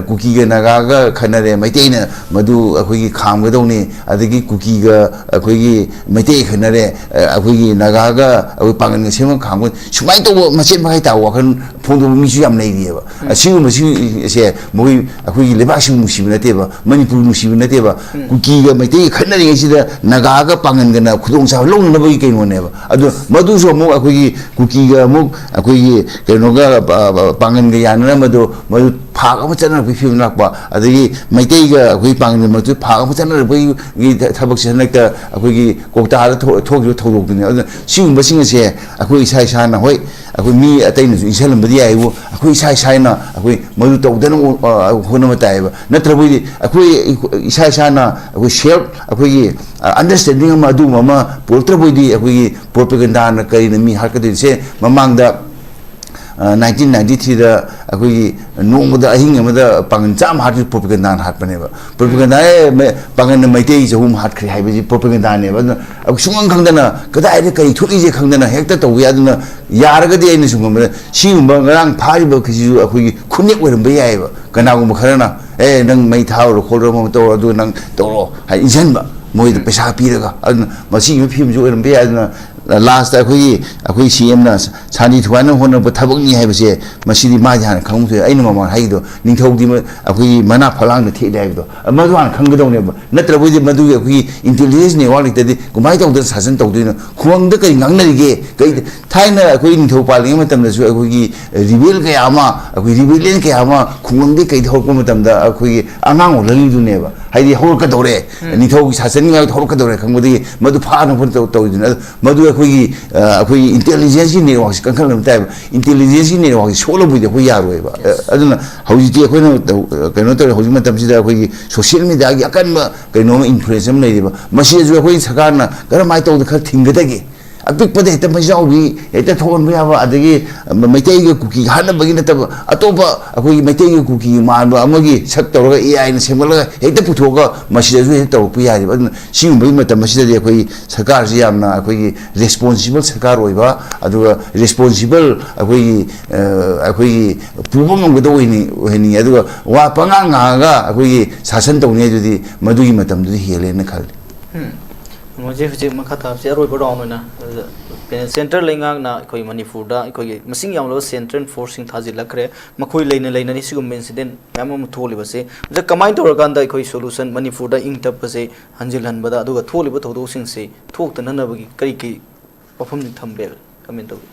ꯀꯨꯀꯤꯒ ꯅꯥꯒꯥꯒ ꯈꯠꯅꯔꯦ, ꯃꯩꯇꯩꯅ ꯃꯗꯨ ꯑꯩꯈꯣꯏꯒꯤ ꯈꯥꯝꯒꯗꯧꯅꯤ, ꯑꯗꯒꯤ ꯀꯨꯀꯤꯒ ꯑꯩꯈꯣꯏꯒꯤ ꯃꯩꯇꯩ ꯈꯠꯅꯔꯦ, ꯑꯩꯈꯣꯏꯒꯤ ꯅꯥꯒꯥꯒ ꯑꯩꯈꯣꯏ ꯄꯥꯡꯒꯜꯒ ꯁꯦꯝꯃꯒ ꯈꯥꯝꯒ", ꯁꯨꯃꯥꯏꯅ ꯇꯧꯕ ꯃꯆꯦꯠ ꯃꯈꯥꯏ ꯇꯥꯕ ꯋꯥꯈꯜ ꯐꯣꯡꯗꯣꯛꯄ ꯃꯤꯁꯨ ꯌꯥꯝ ꯂꯩꯔꯤꯑꯕ꯫ ꯑꯁꯤꯒꯨꯝꯕꯁꯤꯡꯁꯦ ꯃꯈꯣꯏ ꯑꯩꯈꯣꯏꯒꯤ ꯂꯩꯕꯥꯛꯁꯤꯕꯨ ꯅꯨꯡꯁꯤꯕ ꯅꯠꯇꯦꯕ, ꯃꯅꯤꯄꯨꯔ ꯅꯨꯡꯁꯤꯕ ꯅꯠꯇꯦꯕ꯫ ꯀꯨꯀꯤꯒ ꯃꯩꯇꯩꯒ ꯈꯠꯅꯔꯤꯉꯩꯁꯤꯗ ꯅꯥꯒꯥꯒ ꯄꯥꯡꯒꯟꯒꯅ ꯈꯨꯗꯣꯡꯆꯥꯕ ꯂꯧꯅꯅꯕꯒꯤ ꯀꯩꯅꯣꯅꯦꯕ꯫ ꯑꯗꯣ ꯃꯗꯨꯁꯨ ꯑꯃꯨꯛ ꯑꯩꯈꯣꯏꯒꯤ ꯀꯨꯀꯤꯒ ꯑꯃꯨꯛ ꯑꯩꯈꯣꯏꯒꯤ ꯀꯩꯅꯣꯒ, ꯑ, ꯑ, ꯄꯥꯡꯒꯟꯒ ꯌꯥꯅꯔꯝꯕꯗꯣ ꯃꯗꯨ ꯐꯥꯛ ꯑꯃ ꯆꯠꯅꯔꯛꯄꯒꯤ ꯐꯤꯕꯝ ꯂꯥꯛꯄ, ꯑꯗꯒꯤ ꯃꯩꯇꯩꯒ ꯑꯩꯈꯣꯏ ꯄꯥꯡꯒꯜꯒꯤ ꯃꯔꯛꯇ ꯐꯥꯛ ꯑꯃ ꯆꯠꯅꯔꯛꯄꯒꯤ ꯊꯕꯛꯁꯦ ꯍꯟꯗꯛꯇ ꯑꯩꯈꯣꯏꯒꯤ ꯀꯣꯛꯇꯥꯗ ꯊꯣꯛ-, ꯊꯣꯛꯈꯤꯕ ꯊꯧꯗꯣꯛꯇꯨꯅꯤ꯫ ꯑꯗꯨꯅ ꯁꯤꯒꯨꯝꯕꯁꯤꯡ ꯑꯁꯦ ꯑꯩꯈꯣꯏ ꯏꯁꯥ ꯏꯁꯥꯅ, ꯍꯣꯏ, ꯑꯩꯈꯣꯏ ꯃꯤ ꯑꯇꯩꯅꯁꯨ ꯏꯟꯁꯤꯜꯂꯝꯕꯗꯤ ꯌꯥꯏꯕꯨ, ꯑꯩꯈꯣꯏ ꯏꯁꯥ ꯏꯁꯥꯅ ꯑꯩꯈꯣꯏ ꯃꯗꯨ ꯇꯧꯗꯅꯕ, ꯑ, ꯍꯣꯠꯅꯕ ꯇꯥꯏꯌꯦꯕ꯫ ꯅꯠꯇ꯭ꯔꯕꯗꯤ ꯑꯩꯈꯣꯏ ꯏꯁꯥ ꯏꯁꯥꯅ ꯑꯩꯈꯣꯏ self, ꯑꯩꯈꯣꯏꯒꯤ, ꯑ, understanding ꯑꯃ, ꯑꯗꯨꯒꯨꯝꯕ ꯑꯃ ꯄꯨꯔꯛꯇ꯭ꯔꯕꯗꯤ ꯑꯩꯈꯣꯏꯒꯤ propaganda ꯅ ꯀꯔꯤꯅ ꯃꯤ ꯍꯥꯠꯀꯗꯣꯏꯁꯦ? ꯃꯃꯥꯡꯗ ꯑ, nineteen ninety three ꯗ ꯑꯩꯈꯣꯏꯒꯤ ꯅꯣꯡꯃꯗ, ꯑꯍꯤꯡ ꯑꯃꯗ ꯄꯥꯡꯒꯜ ꯆꯥꯝꯃ ꯍꯥꯠꯈꯤ, propaganda ꯅ ꯍꯥꯠꯄꯅꯦꯕ꯫ Propaganda, "ꯑꯦ, ꯃꯦ-, ꯄꯥꯡꯒꯜꯅ ꯃꯩꯇꯩ ꯆꯍꯨꯝ ꯍꯥꯠꯈ꯭ꯔꯦ" ꯍꯥꯏꯕꯁꯤ propaganda ꯅꯦꯕ꯫ ꯑꯗꯨꯅ ꯑꯩꯈꯣꯏ ꯁꯨꯡꯈꯪ ꯈꯪꯗꯅ, ꯀꯗꯥꯏꯗ ꯀꯔꯤ ꯊꯣꯛꯏꯁꯦ ꯈꯪꯗꯅ ꯍꯦꯛꯇ ꯇꯧꯕ ꯌꯥꯏ꯫ ꯑꯗꯨꯅ ꯌꯥꯔꯒꯗꯤ ꯑꯩꯅ ꯁꯨꯝ ꯈꯟꯕꯗ ꯁꯤꯒꯨꯝꯕ ꯉꯔꯥꯡ ꯐꯥꯔꯤꯕ ꯈꯩꯁꯤꯁꯨ ꯑꯩꯈꯣꯏꯒꯤ ꯈꯨꯠꯅꯦꯛ ꯑꯣꯏꯔꯝꯕ ꯌꯥꯏꯑꯕ꯫ ꯀꯅꯥꯒꯨꯝꯕ ꯈꯔꯅ, "ꯑꯦ, ꯅꯪ ꯃꯩ ꯊꯥꯔꯨꯔꯣ ꯈꯣꯠꯂꯨꯔꯣ, ꯑꯃ ꯇꯧꯔꯣ, ꯑꯗꯨ ꯅꯪ ꯇꯧꯔꯣ" ꯍꯥꯏ ꯏꯟꯁꯤꯟꯕ, ꯃꯣꯏꯗ ꯄꯩꯁꯥ ꯄꯤꯔꯒ꯫ ꯑꯗꯨꯅ ꯃꯁꯤꯒꯤ ꯐꯤꯕꯝꯁꯨ ꯑꯣꯏꯔꯝꯕ ꯌꯥꯏ꯫ ꯑꯗꯨꯅ last ꯑꯩꯈꯣꯏꯒꯤ, ꯑꯩꯈꯣꯏ ꯁꯤ ꯑꯦꯝꯅ ꯁꯥꯟꯇꯤ ꯊꯨꯒꯥꯏꯅꯕ ꯍꯣꯠꯅꯕ ꯊꯕꯛꯅꯤ ꯍꯥꯏꯕꯁꯦ, ꯃꯁꯤꯗꯤ ꯃꯥꯗꯤ ꯍꯥꯟꯅ ꯈꯪꯕ ꯊꯣꯛꯑꯦ꯫ ꯑꯩꯅ ꯃꯃꯥꯡ ꯍꯥꯏꯈꯤꯗꯣ, ꯅꯤꯡꯊꯧꯗꯤ ꯃ-, ꯑꯩꯈꯣꯏꯒꯤ ꯃꯅꯥ ꯐꯛꯂꯥꯡꯗ ꯊꯦꯠꯂꯦ ꯍꯥꯏꯕꯗꯣ, ꯃꯗꯨ ꯍꯥꯟꯅ ꯈꯪꯒꯗꯧꯅꯦꯕ꯫ ꯅꯠꯇ꯭ꯔꯕꯗꯤ ꯃꯗꯨꯒꯤ ꯑꯩꯈꯣꯏꯒꯤ intelligence network ꯂꯩꯇ꯭ꯔꯗꯤ ꯀꯃꯥꯏꯅ ꯇꯧꯗꯅ ꯁꯥꯁꯟ ꯇꯧꯗꯣꯏꯅꯣ? ꯈꯨꯡꯒꯪꯗ ꯀꯔꯤ ꯉꯥꯡꯅꯔꯤꯒꯦ? ꯀꯔꯤ, ꯊꯥꯏꯅ ꯑꯩꯈꯣꯏ ꯅꯤꯡꯊꯧ ꯄꯥꯜꯂꯤꯉꯩ ꯃꯇꯝꯗꯁꯨ ꯑꯩꯈꯣꯏꯒꯤ rebel ꯀꯌꯥ ꯑꯃ, ꯑꯩꯈꯣꯏ rebellion ꯀꯌꯥ ꯑꯃ ꯈꯨꯡꯒꯪꯗꯒꯤ ꯀꯩꯗ ꯍꯧꯔꯛꯄ ꯃꯇꯝꯗ ꯑꯩꯈꯣꯏꯒꯤ ꯑꯉꯥꯡ ꯑꯣꯜꯍꯜꯂꯤꯗꯨꯅꯦꯕ꯫ ꯍꯥꯏꯗꯤ ꯍꯧꯔꯛꯀꯗꯧꯔꯦ, ꯅꯤꯡꯊꯧꯒꯤ ꯁꯥꯁꯟꯒꯤ ꯉꯥꯛꯇ ꯍꯧꯔꯛꯀꯗꯧꯔꯦ ꯈꯪꯕꯗꯒꯤ ꯃꯗꯨ ꯐꯥꯅꯕ ꯍꯣꯠꯅ ꯇꯧ-, ꯇꯧꯔꯤꯗꯨꯅꯦ꯫ ꯑꯗꯨ ꯃꯗꯨ ꯑꯩꯈꯣꯏꯒꯤ, ꯑ, ꯑꯩꯈꯣꯏꯒꯤ intelligence ꯀꯤ network ꯁꯤ ꯀꯟꯈꯠꯂꯛꯄ ꯇꯥꯏꯕ꯫ Intelligence ꯀꯤ network ꯁꯤ ꯁꯣꯛꯂꯕꯨꯗꯤ ꯑꯩꯈꯣꯏ ꯌꯥꯔꯣꯏꯕ꯫ ꯑ, ꯑꯗꯨꯅ ꯍꯧꯖꯤꯛꯇꯤ ꯑꯩꯈꯣꯏꯅ ꯇꯧ-, ꯀꯩꯅꯣ ꯇꯧꯔꯦ, ꯍꯧꯖꯤꯛ ꯃꯇꯝꯁꯤꯗ ꯑꯩꯈꯣꯏꯒꯤ social media ꯒꯤ ꯑꯀꯟꯕ ꯀꯩꯅꯣ ꯑꯃ, influence ꯑꯃ ꯂꯩꯔꯤꯕ꯫ ꯃꯁꯤꯗꯁꯨ ꯑꯩꯈꯣꯏ ꯁꯔꯀꯥꯔꯅ ꯀꯔꯝꯍꯥꯏꯅ ꯇꯧꯗꯅ ꯈꯔ ꯊꯤꯡꯒꯗꯒꯦ? ꯑꯄꯤꯛꯄꯗ ꯍꯦꯛꯇ ꯃꯩꯖꯥꯎꯕꯤ ꯍꯦꯛꯇ ꯊꯣꯛꯍꯟꯕ ꯌꯥꯕ, ꯑꯗꯒꯤ ꯃꯩꯇꯩꯒ ꯀꯨꯀꯤ ꯍꯥꯠꯅꯕꯒꯤ ꯅꯠꯇꯕ, ꯑꯇꯣꯞꯄ ꯑꯩꯈꯣꯏꯒꯤ ꯃꯩꯇꯩꯒ ꯀꯨꯀꯤ ꯃꯥꯟꯕ ꯑꯃꯒꯤ ꯁꯛ ꯇꯧꯔꯒ, A I ꯅ ꯁꯦꯝꯒꯠꯂꯒ ꯍꯦꯛꯇ ꯄꯨꯊꯣꯛꯑꯒ ꯃꯁꯤꯗꯁꯨ ꯍꯦꯛꯇ ꯇꯧꯔꯛꯄ ꯌꯥꯔꯤꯕ꯫ ꯑꯗꯨꯅ ꯁꯤꯒꯨꯝꯕꯒꯤ ꯃꯇꯝ ꯑꯁꯤꯗꯗꯤ ꯑꯩꯈꯣꯏꯒꯤ ꯁꯔꯀꯥꯔꯁꯤ ꯌꯥꯝꯅ ꯑꯩꯈꯣꯏꯒꯤ responsible ꯁꯔꯀꯥꯔ ꯑꯣꯏꯕ, ꯑꯗꯨꯒ responsible ꯑꯩꯈꯣꯏꯒꯤ, ꯑ, ꯑꯩꯈꯣꯏꯒꯤ ꯄꯨꯕ ꯉꯝꯒꯗꯕ ꯑꯣꯏꯅꯤ-, ꯑꯣꯏꯍꯟꯅꯤꯡꯉꯤ꯫ ꯑꯗꯨꯒ ꯋꯥ ꯄꯉꯥꯡ ꯉꯥꯡꯉꯒ ꯑꯩꯈꯣꯏꯒꯤ ꯁꯥꯁꯟ ꯇꯧꯅꯤ ꯍꯥꯏꯗꯨꯗꯤ ꯃꯗꯨꯒꯤ ꯃꯇꯝꯗꯨꯗꯤ ꯍꯦꯜꯂꯦꯅ ꯈꯜꯂꯤ꯫ ꯎꯝ꯫ ꯃꯣꯏꯁꯦ ꯍꯧꯖꯤꯛ ꯃꯈꯥ ꯇꯥꯕꯁꯦ ꯑꯔꯣꯏꯕ round ꯑꯣꯏꯅ, ꯑꯗꯨꯗ ꯁꯦꯟꯇ꯭ꯔꯦꯜ ꯂꯩꯉꯥꯛꯅ ꯑꯩꯈꯣꯏ ꯃꯅꯤꯄꯨꯔꯗ ꯑꯩꯈꯣꯏꯒꯤ ꯃꯁꯤꯡ ꯌꯥꯝꯂꯕ central force ꯁꯤꯡ ꯊꯥꯖꯤꯜꯂꯛꯈ꯭ꯔꯦ꯫ ꯃꯈꯣꯏ ꯂꯩꯅ ꯂꯩꯅꯅꯤ ꯁꯤꯒꯨꯝꯕ incident ꯃꯌꯥꯝ ꯑꯃ ꯊꯣꯛꯂꯤꯕꯁꯦ꯫ ꯃꯁꯤꯗ ꯀꯃꯥꯏꯅ ꯇꯧꯔꯀꯥꯟꯗ ꯑꯩꯈꯣꯏ solution, ꯃꯅꯤꯄꯨꯔꯗ ꯏꯪ ꯇꯞꯄꯁꯦ ꯍꯟꯖꯤꯜꯍꯟꯕꯗ, ꯑꯗꯨꯒ ꯊꯣꯛꯂꯤꯕ ꯊꯧꯗꯣꯛꯁꯤꯡꯁꯦ ꯊꯣꯛꯇꯅꯅꯕꯒꯤ ꯀꯔꯤ ꯀꯔꯤ ꯋꯥꯐꯝꯁꯤꯡ ꯊꯝꯕꯤꯔꯒ comment ꯇꯧꯕꯤꯌꯨ꯫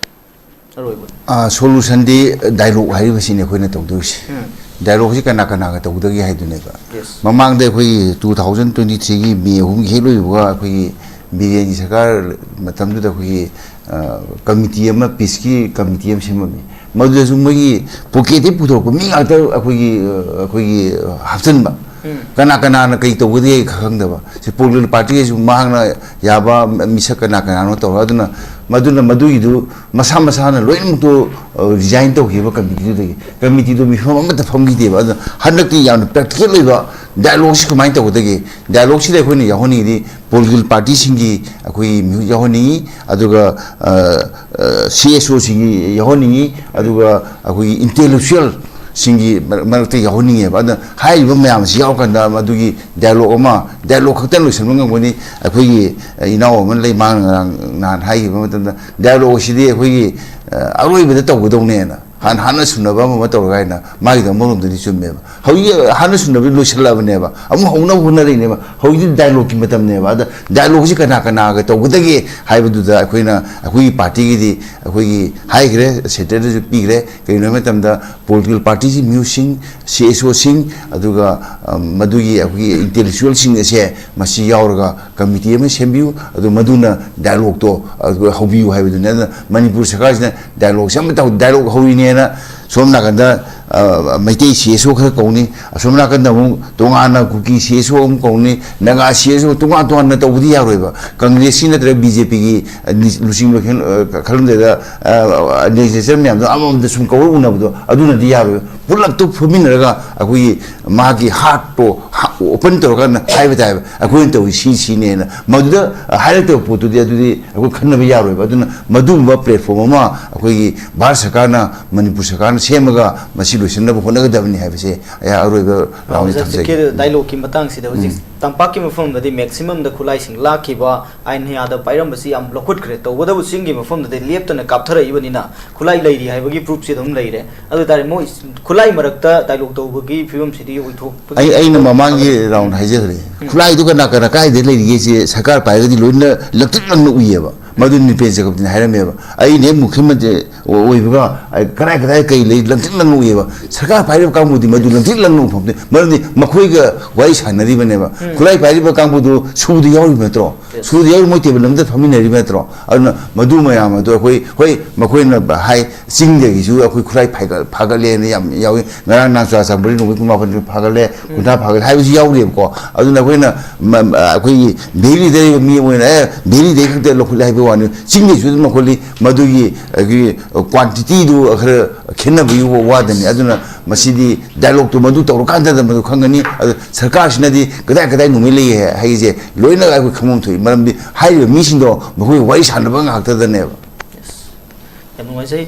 ꯑꯔꯣꯏꯕ꯫ ꯁꯣꯂꯨꯁꯟꯗꯤ ꯗꯥꯏꯂꯣꯒ ꯍꯥꯏꯔꯤꯕꯁꯤꯅꯤ ꯑꯩꯈꯣꯏꯅ ꯇꯧꯗꯣꯏꯁꯦ꯫ ꯎꯝ꯫ ꯗꯥꯏꯂꯣꯒꯁꯤ ꯀꯅꯥ ꯀꯅꯥꯒ ꯇꯧꯒꯗꯒꯦ ꯍꯥꯏꯗꯨꯅꯦꯕ꯫ Yes꯫ ꯃꯃꯥꯡꯗ ꯑꯩꯈꯣꯏꯒꯤ ꯇꯨ ꯊꯥꯎꯖꯟ ꯇ꯭ꯋꯦꯟꯇꯤ ꯊ꯭ꯔꯤꯒꯤ ꯃꯦ ꯑꯍꯨꯝꯒꯤ ꯍꯦꯛ ꯂꯣꯏꯕꯒ ꯑꯩꯈꯣꯏꯒꯤ ꯕꯤꯔꯦꯟꯒꯤ ꯁꯔꯀꯥꯔ ꯃꯇꯝꯗꯨꯗ ꯑꯩꯈꯣꯏꯒꯤ, ꯑ, ꯀꯃꯤꯇꯤ ꯑꯃ, ꯄꯤꯁꯀꯤ ꯀꯃꯤꯇꯤ ꯑꯃ ꯁꯦꯝꯃꯝꯃꯤ꯫ ꯃꯗꯨꯗꯁꯨ ꯃꯣꯏꯒꯤ ꯄꯣꯀꯦꯠꯇꯒꯤ ꯄꯨꯊꯣꯔꯛꯄ ꯃꯤ ꯉꯥꯛꯇ ꯑꯩꯈꯣꯏꯒꯤ, ꯑ, ꯑꯩꯈꯣꯏꯒꯤ, ꯑ, ꯍꯥꯞꯆꯤꯟꯕ꯫ ꯎꯝ꯫ ꯀꯅꯥ ꯀꯅꯥꯅ ꯀꯩ ꯇꯧꯒꯗꯒꯦ ꯈꯪꯗꯕ꯫ ꯁꯤ ꯄꯣꯂꯤꯇꯤꯀꯦꯜ ꯄꯥꯔꯇꯤꯒꯤꯁꯨ ꯃꯍꯥꯛꯅ ꯌꯥꯕ ꯃꯤꯁꯛ ꯀꯅꯥ ꯀꯅꯥꯅꯣ ꯇꯧꯔꯒ, ꯑꯗꯨꯅ, ꯃꯗꯨꯅ ꯃꯗꯨꯒꯤꯗꯨ ꯃꯁꯥ ꯃꯁꯥꯅ ꯂꯣꯏꯅꯃꯛꯇꯨ, ꯑ, ꯔꯤꯖꯥꯏꯟ ꯇꯧꯈꯤꯕ ꯀꯃꯤꯇꯤꯗꯨꯗꯒꯤ꯫ ꯀꯃꯤꯇꯤꯗꯨ ꯃꯤꯐꯝ ꯑꯃꯠꯇ ꯐꯝꯈꯤꯗꯦꯕ꯫ ꯑꯗꯨꯅ ꯍꯟꯗꯛꯇꯤ ꯌꯥꯝꯅ ꯄ꯭ꯔꯦꯛꯇꯤꯀꯦꯜ ꯑꯣꯏꯕ ꯗꯥꯏꯂꯣꯒꯁꯤ ꯀꯃꯥꯏꯅ ꯇꯧꯒꯗꯒꯦ? ꯗꯥꯏꯂꯣꯒꯁꯤꯗ ꯑꯩꯈꯣꯏꯅ ꯌꯥꯎꯍꯟꯅꯤꯡꯉꯤꯗꯤ ꯄꯣꯂꯤꯇꯤꯀꯦꯜ ꯄꯥꯔꯇꯤꯁꯤꯡꯒꯤ ꯑꯩꯈꯣꯏꯒꯤ ꯃꯤꯍꯨꯠ ꯌꯥꯎꯍꯟꯅꯤꯡꯉꯤ, ꯑꯗꯨꯒ, ꯑ, ꯑ, ꯁꯤ ꯑꯦꯁ ꯑꯣꯁꯤꯡꯒꯤ ꯌꯥꯎꯍꯟꯅꯤꯡꯉꯤ, ꯑꯗꯨꯒ ꯑꯩꯈꯣꯏꯒꯤ ꯏꯟꯇꯦꯂꯦꯛꯆꯨꯋꯦꯜꯁꯤꯡꯒꯤ ꯃꯔꯛ-, ꯃꯔꯛꯇ ꯌꯥꯎꯍꯟꯅꯤꯡꯉꯦꯕ꯫ ꯑꯗꯨꯅ ꯍꯥꯏꯔꯤꯕ ꯃꯌꯥꯝꯁꯤ ꯌꯥꯎꯔꯀꯥꯟꯗ ꯃꯗꯨꯒꯤ ꯗꯥꯏꯂꯣꯒ ꯑꯃ, ꯗꯥꯏꯂꯣꯒ ꯈꯛꯇ ꯂꯣꯏꯁꯤꯟꯕ ꯉꯝꯒꯅꯤ꯫ ꯑꯩꯈꯣꯏꯒꯤ, ꯑ, ꯏꯅꯥꯎ ꯑꯃꯅ ꯂꯩ, ꯃꯥꯅ ꯉꯔꯥꯡ ꯅꯍꯥꯟ ꯍꯥꯏꯈꯤꯕ ꯃꯇꯝꯗ, ꯗꯥꯏꯂꯣꯒ ꯑꯁꯤꯗꯤ ꯑꯩꯈꯣꯏꯒꯤ, ꯑ, ꯑꯔꯣꯏꯕꯗ ꯇꯧꯒꯗꯧꯅꯦꯅ, ꯍꯥꯟꯅ, ꯍꯥꯟꯅ ꯁꯨꯅꯕ ꯑꯃ ꯑꯃ ꯇꯧꯔꯒ ꯍꯥꯏꯅ, ꯃꯥꯒꯤꯗꯣ ꯑꯃꯔꯣꯝꯗꯗꯤ ꯆꯨꯝꯃꯦꯕ꯫ ꯍꯧꯖꯤꯛ ꯍꯥꯟꯅ ꯁꯨꯅꯕꯗꯤ ꯂꯣꯏꯁꯤꯜꯂꯛꯑꯕꯅꯦꯕ, ꯑꯃꯨꯛ ꯍꯧꯅꯕ ꯍꯣꯠꯅꯔꯤꯅꯦꯕ꯫ ꯍꯧꯖꯤꯛꯇꯤ ꯗꯥꯏꯂꯣꯒꯀꯤ ꯃꯇꯝꯅꯦꯕ꯫ ꯑꯗ ꯗꯥꯏꯂꯣꯒꯁꯤ ꯀꯅꯥ ꯀꯅꯥꯒ ꯇꯧꯒꯗꯒꯦ ꯍꯥꯏꯕꯗꯨꯗ ꯑꯩꯈꯣꯏꯅ, ꯑꯩꯈꯣꯏꯒꯤ ꯄꯥꯔꯇꯤꯒꯤꯗꯤ ꯑꯩꯈꯣꯏꯒꯤ ꯍꯥꯏꯈ꯭ꯔꯦ, ꯁꯦꯟꯇꯔꯗꯁꯨ ꯄꯤꯈ꯭ꯔꯦ꯫ ꯀꯩꯒꯤꯅꯣ ꯍꯥꯏꯕ ꯃꯇꯝꯗ ꯄꯣꯂꯤꯇꯤꯀꯦꯜ ꯄꯥꯔꯇꯤꯁꯤ ꯃꯤꯍꯨꯠꯁꯤꯡ, ꯁꯤ ꯑꯦꯁ ꯑꯣꯁꯤꯡ, ꯑꯗꯨꯒ, ꯑ, ꯃꯗꯨꯒꯤ ꯑꯩꯈꯣꯏꯒꯤ ꯏꯟꯇꯦꯂꯦꯛꯆꯨꯋꯦꯜꯁꯤꯡ ꯑꯁꯦ ꯃꯁꯤ ꯌꯥꯎꯔꯒ ꯀꯃꯤꯇꯤ ꯑꯃ ꯁꯦꯝꯕꯤꯌꯨ, ꯑꯗꯨ ꯃꯗꯨꯅ ꯗꯥꯏꯂꯣꯒꯇꯣ ꯑꯗꯨ ꯍꯧꯕꯤꯌꯨ ꯍꯥꯏꯕꯗꯨꯅꯤ꯫ ꯑꯗꯨꯅ ꯃꯅꯤꯄꯨꯔ ꯁꯔꯀꯥꯔꯁꯤꯅ ꯗꯥꯏꯂꯣꯒꯁꯦ ꯑꯃꯠꯇ ꯍꯧ-, ꯗꯥꯏꯂꯣꯒ ꯍꯧꯔꯤꯅꯦꯅ ꯁꯣꯝ ꯅꯥꯀꯟꯗ, ꯑ, ꯃꯩꯇꯩ ꯁꯤ ꯑꯦꯁ ꯑꯣ ꯈꯔ ꯀꯧꯅꯤ, ꯑꯁꯣꯝ ꯅꯥꯀꯟꯗ ꯑꯃꯨꯛ ꯇꯣꯉꯥꯟꯅ ꯀꯨꯀꯤ ꯁꯤ ꯑꯦꯁ ꯑꯣ ꯑꯃꯨꯛ ꯀꯧꯅꯤ, ꯅꯥꯒꯥ ꯁꯤ ꯑꯦꯁ ꯑꯣ ꯇꯣꯉꯥꯟ ꯇꯣꯉꯥꯟꯅ ꯇꯧꯕꯗꯤ ꯌꯥꯔꯣꯏꯕ꯫ ꯀꯪꯒ꯭ꯔꯦꯁꯀꯤ ꯅꯠꯇ꯭ꯔꯒ ꯕꯤ ꯖꯦ ꯄꯤꯒꯤ, ꯑ, ꯂꯨꯆꯤꯡꯕ ꯈꯦꯟ-, ꯑ, ꯈꯜꯂꯝꯗꯦꯗ, ꯑ, ꯂꯦꯖꯤꯁꯂꯦꯆꯔ ꯃꯌꯥꯝꯗꯣ ꯑꯃꯃꯝꯗ ꯁꯨꯝ ꯀꯧꯔ ꯎꯅꯕꯗꯣ ꯑꯗꯨꯅꯗꯤ ꯌꯥꯔꯣꯏꯕ꯫ ꯄꯨꯂꯞꯇꯨ ꯐꯨꯃꯤꯟꯅꯔꯒ ꯑꯩꯈꯣꯏꯒꯤ ꯃꯥꯒꯤ ꯍꯥꯔꯠꯇꯣ ꯍꯥ-, ꯑꯣꯄꯟ ꯇꯧꯔꯀꯥꯟꯗ ꯍꯥꯏꯕ ꯇꯥꯏꯕ, ꯑꯩꯈꯣꯏꯅ ꯇꯧꯔꯤ ꯁꯤ ꯁꯤꯅꯦꯅ꯫ ꯃꯗꯨꯗ ꯍꯥꯏꯔꯛꯇꯕ ꯄꯣꯠꯇꯨꯗꯤ ꯑꯗꯨꯗꯤ ꯑꯩꯈꯣꯏ ꯈꯟꯅꯕ ꯌꯥꯔꯣꯏꯕ꯫ ꯑꯗꯨꯅ ꯃꯗꯨꯒꯨꯝꯕ ꯄ꯭ꯂꯦꯠꯐꯣꯝ ꯑꯃ ꯑꯩꯈꯣꯏꯒꯤ ꯚꯥꯔꯠ ꯁꯔꯀꯥꯔꯅ, ꯃꯅꯤꯄꯨꯔ ꯁꯔꯀꯥꯔꯅ ꯁꯦꯝꯃꯒ ꯃꯁꯤ ꯂꯣꯏꯁꯤꯟꯅꯕ ꯍꯣꯠꯅꯒꯗꯕꯅꯤ ꯍꯥꯏꯕꯁꯦ ꯑꯩ ꯑꯔꯣꯏꯕ ꯔꯥꯎꯟꯗ ꯍꯧꯖꯤꯛ ꯊꯝꯖꯒꯦ꯫ ꯍꯧꯖꯤꯛꯀꯤ ꯗꯥꯏꯂꯣꯒꯀꯤ ꯃꯇꯥꯡꯁꯤꯗ ꯍꯧꯖꯤꯛ ꯎꯝ꯫ ꯇꯝꯄꯥꯛꯀꯤ ꯃꯐꯝꯗꯗꯤ ꯃꯦꯛꯁꯤꯃꯝꯗ ꯈꯨꯠꯂꯥꯏꯁꯤꯡ ꯂꯥꯛꯈꯤꯕ, ꯑꯥꯏꯟ ꯍꯌꯥꯗ ꯄꯥꯏꯔꯝꯕꯁꯤ ꯌꯥꯝ ꯂꯧꯈꯠꯈ꯭ꯔꯦ꯫ ꯇꯧꯕꯇꯕꯨ ꯆꯤꯡꯒꯤ ꯃꯐꯝꯗꯗꯤ ꯂꯦꯞꯇꯅ ꯀꯥꯞꯊꯔꯛꯏꯕꯅꯤꯅ ꯈꯨꯠꯂꯥꯏ ꯂꯩꯔꯤ ꯍꯥꯏꯕꯒꯤ ꯄ꯭ꯔꯨꯐꯁꯤ ꯑꯗꯨꯝ ꯂꯩꯔꯦ꯫ ꯑꯗꯨ ꯑꯣꯏ ꯇꯥꯔꯗꯤ ꯃꯣꯏ ꯈꯨꯠꯂꯥꯏ ꯃꯔꯛꯇ ꯗꯥꯏꯂꯣꯒ ꯇꯧꯕꯒꯤ ꯐꯤꯕꯝꯁꯤꯗꯤ ꯑꯣꯏꯊꯣꯛꯄꯒꯤ ꯑꯩ, ꯑꯩꯅ ꯃꯃꯥꯡꯒꯤ ꯔꯥꯎꯟ ꯍꯥꯏꯖꯈ꯭ꯔꯦ꯫ ꯎꯝ꯫ ꯈꯨꯠꯂꯥꯏꯗꯨ ꯀꯅꯥ, ꯀꯅꯥ ꯀꯥꯏꯗ ꯂꯩꯔꯤꯒꯦꯁꯦ ꯁꯔꯀꯥꯔ ꯄꯥꯏꯔꯒꯗꯤ ꯂꯣꯏꯅ ꯂꯪꯇ꯭ꯔꯤꯛ ꯂꯪꯅ ꯎꯏꯌꯦꯕ꯫ ꯃꯗꯨ ꯅꯤꯄꯦꯟ ꯖꯦꯀꯕꯇꯤꯅ ꯍꯥꯏꯔꯝꯃꯦꯕ꯫ ꯑꯩꯅ ꯍꯦꯛ ꯃꯨꯈ꯭ꯌꯃꯟꯇ꯭ꯔꯤ, ꯑꯣꯏꯕꯒ ꯀꯗꯥꯏ ꯀꯗꯥꯏ ꯀꯩ ꯂꯩ ꯂꯪꯇ꯭ꯔꯤꯛ ꯂꯪꯅ ꯎꯏꯌꯦꯕ꯫ ꯁꯔꯀꯥꯔ ꯄꯥꯏꯔꯤꯕ ꯀꯥꯡꯕꯨꯗꯤ ꯃꯗꯨ ꯂꯪꯇ꯭ꯔꯤꯛ ꯂꯪꯅ ꯎꯐꯝꯗꯤ, ꯃꯔꯝꯗꯤ ꯃꯈꯣꯏꯒ ꯋꯥꯔꯤ ꯁꯥꯟꯅꯔꯤꯕꯅꯦꯕ꯫ ꯈꯨꯠꯂꯥꯏ ꯄꯥꯏꯔꯤꯕ ꯀꯥꯡꯕꯨꯗꯨ ꯁꯨꯗ ꯌꯥꯎꯔꯤꯕ ꯅꯠꯇ꯭ꯔꯣ? ꯁꯨꯗ ꯌꯥꯎꯔꯤ, ꯃꯣꯏ ꯇꯦꯕꯜ ꯑꯃꯗ ꯐꯝꯃꯤꯟꯅꯔꯤꯕ ꯅꯠꯇ꯭ꯔꯣ? ꯑꯗꯨꯅ ꯃꯗꯨ ꯃꯌꯥꯝ ꯑꯗꯨ ꯑꯩꯈꯣꯏ, ꯍꯣꯏ, ꯃꯈꯣꯏꯅ ꯍꯥꯏ, ꯆꯤꯡꯗꯒꯤꯁꯨ ꯑꯩꯈꯣꯏ ꯈꯨꯠꯂꯥꯏ ꯐꯥꯒꯠꯂꯦꯅ ꯌꯥꯝ ꯌꯥꯎꯏ꯫ ꯉꯔꯥꯡ ꯅꯍꯥꯟ ꯆꯨꯔꯥꯆꯥꯟꯄꯨꯔꯗ ꯅꯨꯃꯤꯠ ꯀꯨꯟꯃꯥꯄꯟ ꯐꯥꯒꯠꯂꯦ, ꯀꯨꯟꯊ꯭ꯔꯥ ꯐꯥꯒꯠꯂꯦ ꯍꯥꯏꯕꯁꯨ ꯌꯥꯎꯔꯤꯕꯀꯣ꯫ ꯑꯗꯨꯅ ꯑꯩꯈꯣꯏꯅ ꯑꯩꯈꯣꯏꯒꯤ ꯚꯦꯂꯤꯗ ꯂꯩꯕ ꯃꯤ ꯑꯃ ꯑꯣꯏꯅ, ꯑꯦ, ꯚꯦꯂꯤꯗꯒꯤ ꯈꯛꯇ ꯂꯧꯈꯠꯂꯦ ꯍꯥꯏꯕꯒꯤ ꯋꯥꯅꯤ꯫ ꯆꯤꯡꯗꯩꯁꯨ ꯑꯗꯨꯝ ꯂꯧꯈꯠꯂꯤ꯫ ꯃꯗꯨꯒꯤ ꯑꯩꯈꯣꯏꯒꯤ ꯀ꯭ꯋꯥꯟꯇꯤꯇꯤꯗꯨ ꯈꯔ ꯈꯦꯠꯅꯕꯒꯤ ꯋꯥꯗꯅꯤ꯫ ꯑꯗꯨꯅ ꯃꯁꯤꯗꯤ ꯗꯥꯏꯂꯣꯛꯇꯨ ꯃꯗꯨ ꯇꯧꯔꯀꯥꯟꯗ ꯃꯗꯨ ꯈꯪꯒꯅꯤ꯫ ꯑꯗꯨ ꯁꯔꯀꯥꯔꯁꯤꯅꯗꯤ ꯀꯗꯥꯏ ꯀꯗꯥꯏ ꯅꯨꯃꯤꯠ ꯂꯩ ꯍꯥꯏꯁꯦ ꯂꯣꯏꯅ ꯑꯩꯈꯣꯏ ꯈꯪꯐꯝ ꯊꯣꯛꯏ꯫ ꯃꯔꯝꯗꯤ ꯍꯥꯏꯔꯤꯕ ꯃꯤꯁꯤꯡꯗꯣ ꯃꯈꯣꯏ ꯋꯥꯔꯤ ꯁꯥꯟꯅꯕ ꯉꯥꯛꯇꯗꯅꯦꯕ꯫ ꯌꯥꯝ ꯅꯨꯡꯉꯥꯏꯖꯩ꯫